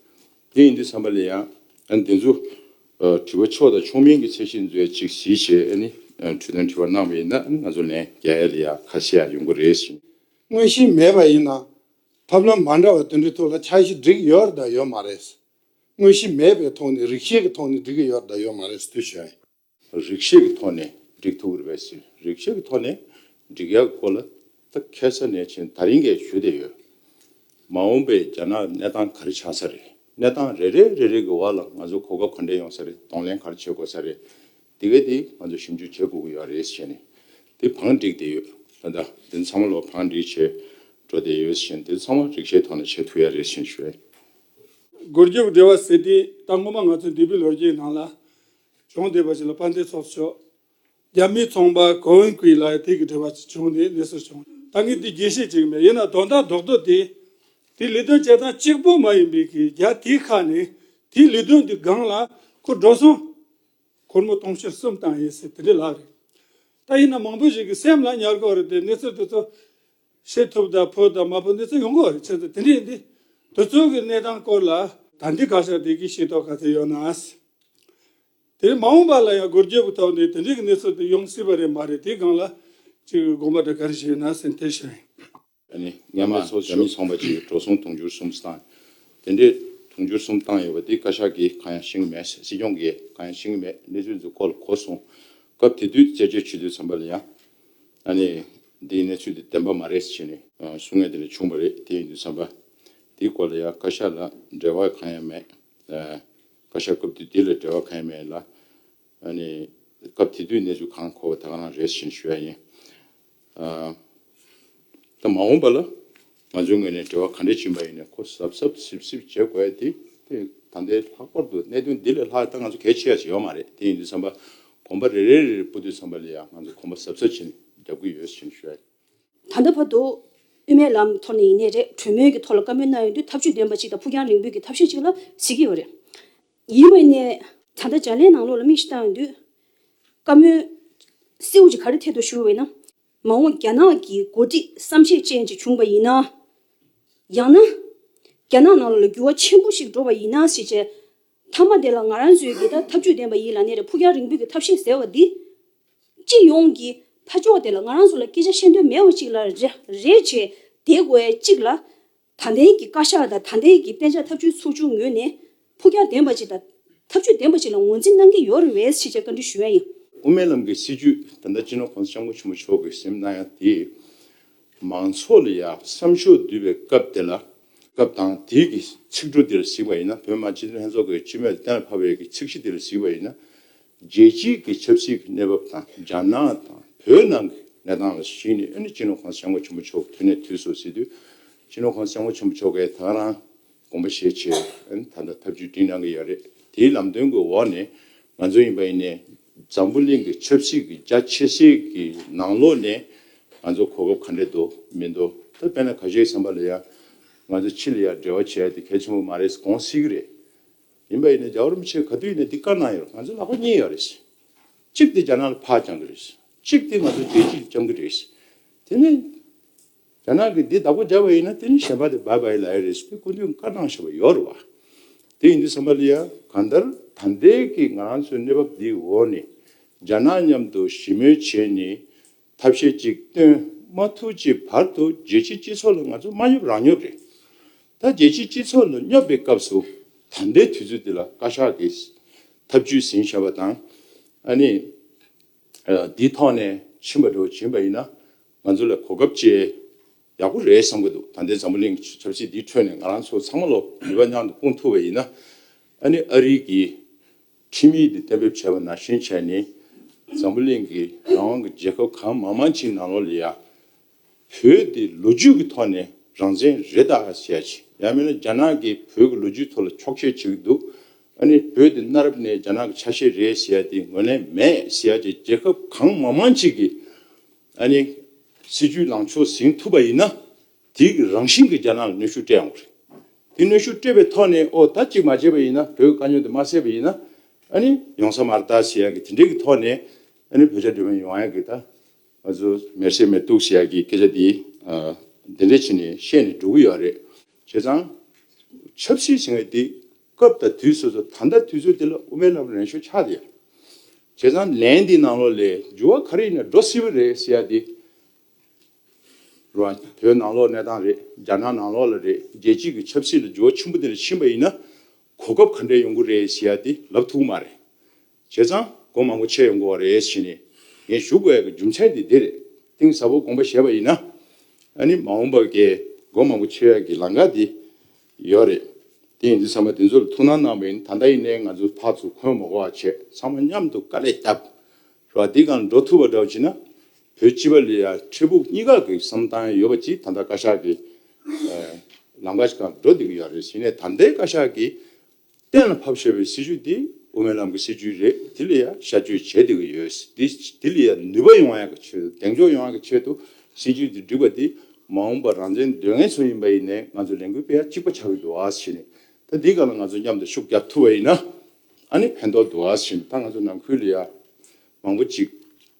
དེ་ཡིན་དུས་ཙམ་པ་ལ་ཡང་ཨ་འདི་ཚོ་ཨ་དྲི་བ་ཆོག་དང་ཆོག་མིན་གྱི་ཚད་གཞི་འཛུལ་ཅིག་གཟིགས་བྱས། ཨ་ནི་ཨ་འཕྲོས་དོན་དྲི་བ་གནང་བ་ཡིན་ན་ཨ་ནི་ང་ཚོ་ལན་རྒྱག་ཡ་ལ་ཡ་ཁ་ཤས་ཡ་ཡོང་གི་རེད་ཟེར། མངོན་ཤེས་མེད་པ་ཡིན་ན་ཐབས་ལམ་མ་འདྲ་བ་དེ་འདྲའི་ཐོག་ལ་འཆར་གཞི་སྒྲིག་ཡོད་དང་ཡོད་མ་རེད། མངོན་ཤེས་མེད་པའི་ཐོག་ནས་རིགས་ཤེས་ཀྱི་ཐོག་ནས་སྒྲིག་གི་ཡོད་དང་ཡོད་མ་རེད་ཟེར་དུས་ཞུ་ཡ་ཡིན། རིགས་ཤེས་ཀྱི་ཐོག་ནས་སྒྲིག་ཐུབ་ཀྱི་རེད་པས་ཟེར། རིགས་ཤེས་ཀྱི་ཐོག་ནས་སྒྲིག་ཡག་སྐོར་ལ་ ད་ཁ་སང་ནས་བྱས་ད་རིང་གས་ཞུས་བསྡད་ཡོད། མ་འོངས་པའི་རྒྱ་ནག་གནས་སྟངས་ག་རེ་ཆགས་ས་རེད། གནས་སྟངས་རེ་རེ་རེ་རེ་གི་བར་ལ་ང་ཚོ་གོ་སྐབས་ག་འདྲས་ཡོང་ས་རེད། གདོང་ལེན་ག་རེ་བྱེད་དགོས་ས་རེད། དེ་ག་དེ་ང་ཚོ་ཞིབ་འཇུག་བྱེད་དགོས་ཀྱི་ཡོད་རེད་ཟེར་ནས། དེ་བང་བསྒྲིགས་བསྡད་ཡོད། ད་ལྟ་དེ་ཚང་མ་ལོ་བང་བསྒྲིགས་བྱས་འགྲོ་བསྡད་ཡོད་ཟེར་ནས། དེ་ཚང་མ་རིགས་ཤེས་ཐོག་ནས་བྱེད་ཐུབ་ཡ་རེད་ཟེར་ནས་ཞུ་ཡ། སྒོ་རྒྱབ་འབྲེལ་བ་ཟེར་དེ་ད་སྔོན་མ་ང་ཚོ་འདས་པའི་ལོ་རྒྱུས་ནང་ལ་བྱུང་བསྡད་པ་ཞིག་ལ་དཔལ་ལྡན་ཚོགས་གཙོ་མཆོག་རྒྱ་མིའི་ཚོང་པ་གོ་ཝུན་ཀུའི་ལགས་དེ་གི་འབྲེལ་བ་ཅིག་བྱུང་ནས་གནས་ཚུལ་བྱུང་། ད་ངས་དེ་རྒྱས་བཤད་ཅིག་མེད། ཡིན་ན་དོན་དག་རྡོག་རྡོག་དེ་དེ་ལས་དོན་བྱེད་སྟངས་གཅིག་པོ་མ་ཡིན་པའི་གི་རྒྱ་དེའི་ཁ་ནས་དེའི་ལས་དོན་དེ་སྒང་ལ་ཁོ་འགྲོ་སོང་སྒོར་མོ་དུང་ཕྱུར་གསུམ་བཏང་ཡིན་ཟེར་དེ་འདྲ་ལབ་རེད། ད་ཡིན་ན་མང་པོ་ཞིག་གི་སེམས་ལ་ཉར་གི་ཡོད་རེད་དེ། གནས་ཚུལ་དེ་ཚོ་ཤེས་ཐུབ་དང་ཕོད་དང་མ་ཕོད་གནས་ཚུལ་ཡོང་གི་ཡོད་རེད། བྱས་ཙང་དེ་འདྲ་ཡིན་དུས་དེ་ཚོ་གི་གནས་སྟངས་སྐོར་ལ་ད་ལྟའི་བཀའ་ཤག་དེ་གིས་ཤེས་རྟོགས་ག་ཚོད་ཡོད་ན། དེ་མ་འོངས་པ་ལ་ཡང་སྒོ་རྒྱབ་ཀྱི་ཐོག་ནས་དེ་འདྲའི་གི་གནས་ཚུལ་དེ་ཡོང་སྲིད་པ་རེད་མ་རེད། དེའི་སྒང་ལ་ཅིག་དགོངས་པ་འདྲ་ག་རེ་བཞེས་ན་ཟེར་དེ་ཞུ་ཡིན། ཨ་ནི་སྔོན་མ་རྒྱ་མི་ཚོང་པ་ཅིག་འགྲོ་སོང་དུང་ཕྱུར་གསུམ་བཏང་། དེ་འདྲའི་དུང་ཕྱུར་གསུམ་བཏང་ཡོད་པ་དེ་བཀའ་ཤག་གིས་གང་ཡང་ཤེས་ཀྱི་མེད། སྲིད་སྐྱོང་གིས་གང་ཡང་ཤེས་ཀྱི་མེད། གནས་ཚུལ་འདི་སྐོར་ལ་གོ་སོང་། སྐབས་དེ་དུས་བཙན་བྱོལ་སྤྱི་འཐུས་ཚན་པ་ལ་ཡང་ཨ་ནི་འདིའི་གནས་ཚུལ་འདི་བདེན་པ་མ་རེད་ཟེར་ནས་གསུང་མཁན་དེ་འདྲ་བྱུང་བ་རེད། དེ་ཡིན་དུས་ཚན་པ་དེའི་སྐོར་ལ་ཡང་བཀའ་ཤག་ལ་འབྲེལ་བ་གང་ཡང་མེད། བཀའ་ཤག་སྐབས་དུས་འདི་ལ་འབྲེལ་བ་གང་ཡང་མེད་ལ། ཨ་ནི་སྐབས་དེ་དུས་གནས་ཚུལ་གང་གོ་བ་ད་ག་རང་རེད་ཟེར་ནས་ཞུ་ཡ་ཡིན། ཨ། ད་མ་འོངས་པ་ལ་ང་ཚོའི་ངོས་ནས་འབྲེལ་བ་ག་འདྲ་ཕྱིན་པ་ཡིན་ནའི་ཁོ་གཟབ་གཟབ་སིབ་སིབ་བྱེད་དགོས་ཡ་དེ་དེ་ད་ལྟའི་ལྷག་པར་དུ་གནད་དོན་འདི་ལས་ལྷག་ད་ང་ཚོ་གལ་ཆེ་ཡ་ཞིག་ཡོད་མ་རེད། དེ་ཡིན་དུས་ཚན་པ་གོམ་པ་རེ་རེ་རེ་རེ་སྤོ་དུས་ཚན་པ་ལ་ཡང་ང་ཚོ་གོམ་པ་གཟབ་གཟབ་བྱས་ནས་རྒྱབ་ཀྱི་ཡོད་ཟེར་ནས་ཞུ་ཡ་ཡིན། ད་ལྟ་བར་དུ་དབུ་མའི་ལམ་ཐོག་ནས་ཡིན་ནའི་རེད། གྲོས་མོལ་གྱི་ཐོག་ལ་བཀའ་མོལ་གནང་ཡོང་དུས་ཐབས་ཇུས་ལྡན་པ་ཅིག་དང་ཕུགས་རྒྱང་རིང་པོའི་གི་ཐབས་ཤེས་ཅིག་ལ་གཟིགས་ཀྱི་ཡོད་རེད། ཡིན་པ་ཡིན་ནའི་ད་ལྟ་བརྒྱ་ལན་ནང་ལོགས་ལ་མིག་ཞིག་བཏང་ཡོང་དུས་བཀའ་མོལ་གསལ་བོ་ཅིག་ག་རེ་ཐད་དུ་ཞུ་བས་ན། མ་འོངས་རྒྱ་ནག་གི་འགོ་ཁྲིད་བསམ་ཤེས་ཅན་ཅིག་བྱུང་བ་ཡིན་ན། ཡང་ན། རྒྱ་ནག་ནང་ལོགས་ལ་འགྱུར་བ་ཆེན་པོ་ཞིག་འགྲོ་བ་ཡིན་ན་ཟེར་བྱས། མཐའ་མ་དེ་ལ་ང་རང་ཚོའི་གི་ད་ཐབས་ཇུས་ལྡན་པ་ཡིན་ལབ་ནའི་རེད། ཕུགས་རྒྱང་རིང་པོའི་གི་ཐབས་ཤེས་ཟེར་བ་འདི། སྤྱི་ཡོངས་ཀྱི་ཕ་ཕྱོགས་དེ་ལ་ང་རང་ཚོ་ལ་སྐད་ཆ་བཤད་འདོད་མེད་པ་ཅིག་ལ་རེ་རེ་བྱས་བསྡད་དགོས་ཡ་གཅིག་ལ། ད་ལྟའི་གི་བཀའ་ཤག་དང་ད་ལྟའི་གི་གཏན་འཇགས་ཐབས་ཇུས་ཚོགས་ཆུང་ངོས་ནས་ཕུགས་རྒྱང་ལྡན་པ་ཅིག་དང་ཐབས་ཇུས་ལྡན་པ་ཅིག་ལ་ངོས་འཛིན་གནང་གི་ཡོད་རེད་པས་ཞེས་བྱས་བཀའ་འདྲི་ཞུ་ཡ་ཡིན། དབུ་མའི་ལམ་གྱི་སྲིད་བྱུས་ད་ལྟ་སྤྱི་ནོར་༸གོང་ས་༸སྐྱབས་མགོན་ཆེན་པོ་མཆོག་གིས་གཟིགས་གནང་ཡ་དེ། མང་ཚོགས་ལ་ཡ་བསམ་ཤོག་བསྡུས་པའི་སྐབས་དེ་ལ། སྐབས་དང་དེའི་གི་ཚིག་འབྲུ་དེ་ལ་གཟིགས་པ་ཡིན་ན། བོད་མི་མང་སྤྱི་འཐུས་ལྷན་ཚོགས་ཀྱི་སྤྱི་མོས་གཏན་ལ་ཕབ་པའི་གི་ཚིག་གཞི་དེ་ལ་གཟིགས་པ་ཡིན་ན། རྒྱལ་སྤྱིའི་གི་ཆབ་སྲིད་ཀྱི་གནས་བབ་དང་རྒྱ་ནག་དང་བོད་ནང་གི་གནས་སྟངས་ལ་གཞིགས་ནས། ཨ་ནི་སྤྱི་ནོར་༸གོང་ས་༸སྐྱབས་མགོན་ཆེན་པོ་མཆོག་དུས་ནས་དུས་སུ་ཟེར་དུས། སྤྱི་ནོར་༸གོང་ས་༸སྐྱབས་མགོན་ཆེན་པོ་མཆོག་གིས་ད་ག་རང་དགོངས་པ་བཞེས་བྱས། ཨ་ནི་ད་ལྟ་ཐབས་ཇུས་བསྒྲིགས་གནང་གི་ཡོད་རེད། དེའི་ལམ་སྟོན་གྱི་འོག་ནས་ང་ཚོ་ཡིན་པ་ཡིན་ནའི་འཛམ་བུ་གླིང་གི་ཆབ་སྲིད་ཀྱི་རྒྱ་ཆེ་སའི་གི་ནང་ལོགས་ནས་ང་ཚོ་གོ་སྐབས་ག་འདྲས་འདུག་མི་འདུག་ད་དཔེར་ན་ཁ་ཤས་བསམ་པ་ལ་ཡ་ང་ཚོ་ཕྱི་ལ་ཡ་འབྲེལ་བ་བྱས་ཏེ་གལ་ཆེན་པོ་མ་རེད་དགོངས་སྲིད་ཀྱི་རེད། ཡིན་པ་ཡིན་ན་རྒྱལ་བ་རིན་པོ་ཆེ་ག་དུས་ཡིན་ན་འདི་བཀའ་གནང་ཡོད། ང་ཚོ་ལག་པ་གཉིས་ཡོད་རེད། གཅིག་དེ་རྒྱ་ནག་ལ་ཕར་བརྐྱང་གི་རེད། གཅིག་དེ་ང་ཚོ་རྒྱལ་སྤྱིར་བརྐྱང་གི་རེད། དེ་ནས་རྒྱ་ནག་གིས་འདི་བདག་པོ་བརྒྱབ་པ་ཡིན་ན་དེ་ནི་གཞན་པ་དེ་བྷའི་བྷའི་ལབ་ཡ་རེད་ཟེར་ཏེ་སྐུ་མདུན་བཀའ་གནང་བཞག་པ་ཡོད་རེད་བ། དེ་ཡིན་དུས་ཙམ་པ་ལ་ཡ་གང་ལྟར་ད་ལྟའི་གི་ང་རང་ཚོའི་གནས་བབ་འདིའི་འོག་ནས་རྒྱ་ནག་མཉམ་དུ་ཞི་མོལ་བྱས་ནས་ཐབས་ཤེས་ཅིག་བཏོན་མ་ཐུབ་ཀྱི་བར་དུ་རྒྱལ་སྤྱིའི་སྤྱི་ཚོགས་ལ་ང་ཚོ་མ་སྙོབ་རང་སྙོབ་རེད། ད་རྒྱལ་སྤྱིའི་སྤྱི་ཚོགས་ལ་སྙོབ་པའི་སྐབས་སུ་ད་ལྟའི་དུས་ཚོད་འདི་ལ་བཀའ་ཤག་གིས་ཐབས་ཇུས་ཟིན་བཞག་པ་དང་། ཨ་ནི་འདིའི་ཐོག་ནས་ཕྱིན་པ་འགྲོ་ཕྱིན་པ་ཡིན་ན་ང་ཚོ་ལ་གོ་སྐབས་ཅིག་ཡག་པོ་རེད་བསམ་གྱི་འདུག་ད་ལྟའི་འཛམ་བུ་གླིང་གི་ཆབ་སྲིད་འདིའི་ཁྲོད་ནས་ང་རང་ཚོ་ཚང་མ་ལོ་ནུས་པ་མཉམ་དུ་སྤུངས་ཐུབ་པ་ཡིན་ན། ཨ་ནི་ཨ་རི་གི་ཁྲིམས་ཡིག་འདི་གཏན་འབེབས་བྱས་པ་ནང་བཞིན་བྱས་ནས་འཛམ་བུ་གླིང་གི་རང་དབང་གི་རྒྱལ་ཁབ་གང་མང་མང་ཅིག་ནང་ལོགས་ལ་ཡ། བོད་དེ་ལོ་རྒྱུས་ཀྱི་ཐོག་ནས་རང་བཙན་རེད་ད་ཟེར་ཡ་ཅིག་ཡང་མིན་ན་རྒྱ་ནག་གིས་བོད་ཀྱི་ལོ་རྒྱུས་ཐོག་ལ་འཁྱོག་བཤད་བྱེད་ཀྱི་འདུག་ཨ་ནི་བོད་དེ་གནའ་རབས་ནས་རྒྱ་ནག་གི་ཆ་ཤས་རེད་ཟེར་ཡ་དེ་ངོས་ལེན་མེད་ཟེར་ཡ་ཅིག་རྒྱལ་ཁབ་གང་མང་མང་ཅིག་གིས་ཨ་ནི་སྲིད་ཇུས་ལངས་ཕྱོགས་ཟིན་ཐུབ་པ་ཡིན་ན། དེའི་རང་བཞིན་གྱིས་རྒྱ་ནག་ལ་གནོན་ཤུགས་སྤྲད་ཡོང་གི་རེད། དེ་གནོན་ཤུགས་སྤྲད་པའི་ཐོག་ནས་ཨོ་ད་གཅིག་མ་བྱས་པ་ཡིན་ན། བོད་དཀའ་རྙོག་དེ་མ་སེལ་བ་ཡིན་ན་ཨ་ནི་ཡོང་ས་མ་རེད་ད་ཟེར་ཡ་གི་དེ་འདྲའི་གི་ཐོག་ནས་ཨ་ནི་བོད་རྒྱ་འབྲེལ་མོལ་ཡོང་ཡ་གི་ད་ང་ཚོ་མེར་སྲེག་མེར་གཏུག་ཟེར་ཡ་གི་སྐད་ཆ་དེ་ཨ་དེ་འདྲ་བྱས་ནས་བཤད་ནས་འགྲོ་གི་ཡོད་རེད། བྱས་ཙང་ཆབ་སྲིད་ཟེར་མཁན་དེ་སྐབས་དང་དུས་སོ་སོ་ད་ལྟ་དུས་ཚོད་དེ་ལ་དབུ་མའི་ལམ་རན་ཤོས་ཆགས་བསྡད་ཡོད། བྱས་ཙང་ལན་འདི་ནང་ལོགས་ལ་འགྱུར་བ་ག་རེ་ཡིན་ན་འགྲོ་སྲིད་པ་རེད་ཟེར་ཡ་དེ། རེད་བ། བོད་ནང་ལོགས་གནས་སྟངས་རེད། རྒྱ་ནག་ནང་ལོགས་ལ་རེད། རྒྱལ་སྤྱི་གི་ཆབ་སྲིད་ལ་འགྱུར་བ་ཆེན་པོ་དེ་འདྲ་ཕྱིན་པ་ཡིན་ན་གོ་སྐབས་ག་འདྲས་ཡོང་གི་རེད་ཟེར་ཡ་དེ་ལབ་ཐུབ་ཀྱི་མ་རེད། བྱས་ཙང་སྒོ་མང་པོ་ཕྱེ་ཡོང་གི་ཡོད་རེད་ཟེར་ནས་ངས་ཞུ་དགོས་ཡ་གི་རྒྱུ་མཚན་དེ་འདི་རེད། གཏིང་ཟབ་པོ་དགོངས་པ་བཞེས་པ་ཡིན་ན། ཨ་ནི་མ་འོངས་པ་གི་སྒོ་མང་པོ་ཕྱེ་ཡག་གི་ལམ་ཁ་དེ་ཡོད་རེད། དེ་ཡིན་དུས་ཚང་མ་དེ་ཚོ་ལ་ཐུགས་སྣང་གནང་བ་ཡིན། ད་ལྟ་ཡིན་ནའི་ང་ཚོ་ཕར་ཚུར་འཁོན་མ་དགོས་པ་བྱས། ཚང་མ་མཉམ་དུ་དཀའ་ལས་བརྒྱབ། རེད་བ། འདི་སྒང་འགྲོ་ཐུབ་པ་འདྲ་བོ་བྱས་ན། བོད་སྤྱི་པ་ལ་ཡ་འཕྲལ་ཕུགས་གཉིས་ཀ་གི་བསམ་སྟངས་ཡོད་པ་ཅིག་ད་ལྟ་བཀའ་ཤག་གི་ལམ་ཁ་ཞིག་སྒང་འགྲོ་བསྡད་ཀྱི་ཡོད་རེད། ཡིན་ནའི་ད་ལྟའི་བཀའ་ཤག་གིས་གཏན་ལ་ཕབ་བཞག་པའི་སྲིད་ཇུས་འདི་དབུ་མའི་ལམ་གྱི་སྲིད་ཇུས་རེད། དེ་ལ་ཡ་ཤར་བསྐྱོད་བྱེད་བསྡད་ཀྱི་ཡོད། འདི་འདི་ལ་ཡ་ནུས་པ་ཡོང་ཡག་གི་ཆེད་དུ། གདེང་འཇོག་ཡོང་ཡག་གི་ཆེད་དུ་སྲིད་ཇུས་འདི་བསྒྲིགས་པ་འདི་མ་འོངས་པ་རང་བཙན་འདོད་མཁན་ཚོ་ཡིན་པ་ཡིན་ནའི་ང་ཚོ་ལས་འགུལ་སྤེལ་ཡ་གཅིག་པ་ཆགས་ཀྱི་འདུག་ཨ་ཟེར་ནས། ད་འདི་སྒང་ལ་ང་ཚོ་མཉམ་དུ་ཤུགས་རྒྱག་ཐུབ་པ་ཡིན་ན་ཨ་ནི་ཕན་ཐོགས་འདུག་ཨ་ཟེར་ནས། ད་ང་ཚོ་ནང་ཁུལ་ལ་ཡ་མང་པོ་ཅིག་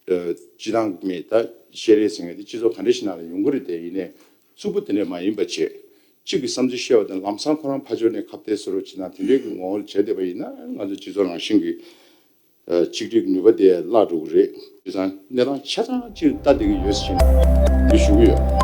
ཨ་སྤྱི་བཏང་མི་ད་བཤད་རེས་ཟེར་མཁན་དེ་སྤྱི་ཚོགས་ག་འདྲ་ཞིག་ནང་ལ་ཡོང་གི་རེད། དེ་ཡིན་ནའི་རྩུབ་པོ་དེ་འདྲ་མ་ཡིན་པ་བྱས། གཅིག་གི་བསམ་ཚུལ་བཤད་པ་དང་ལམ་སང་ཁོ་རང་ཕར་ཕྱོགས་ནས་ཁ་གཏད་བཟོ་འདྲ་བྱེད་ན། དེ་འདྲའི་གི་ངོ་བོར་བྱས་བསྡད་པ་ཡིན་ན་ང་ཚོ་སྤྱི་ཚོགས་རང་བཞིན་གྱི་ཨ་གཅིག་སྒྲིལ་གྱི་ནུས་པ་དེ་བརླག་འགྲོ་གི་རེད། དེ་ཙང་གནས་སྟངས་ཆ་ཚང་སྤྱིར་ལྟ་བསྡད་ཀྱི་ཡོད་ཟེར་ནས་འདི་ཞུ་གི་ཡོད།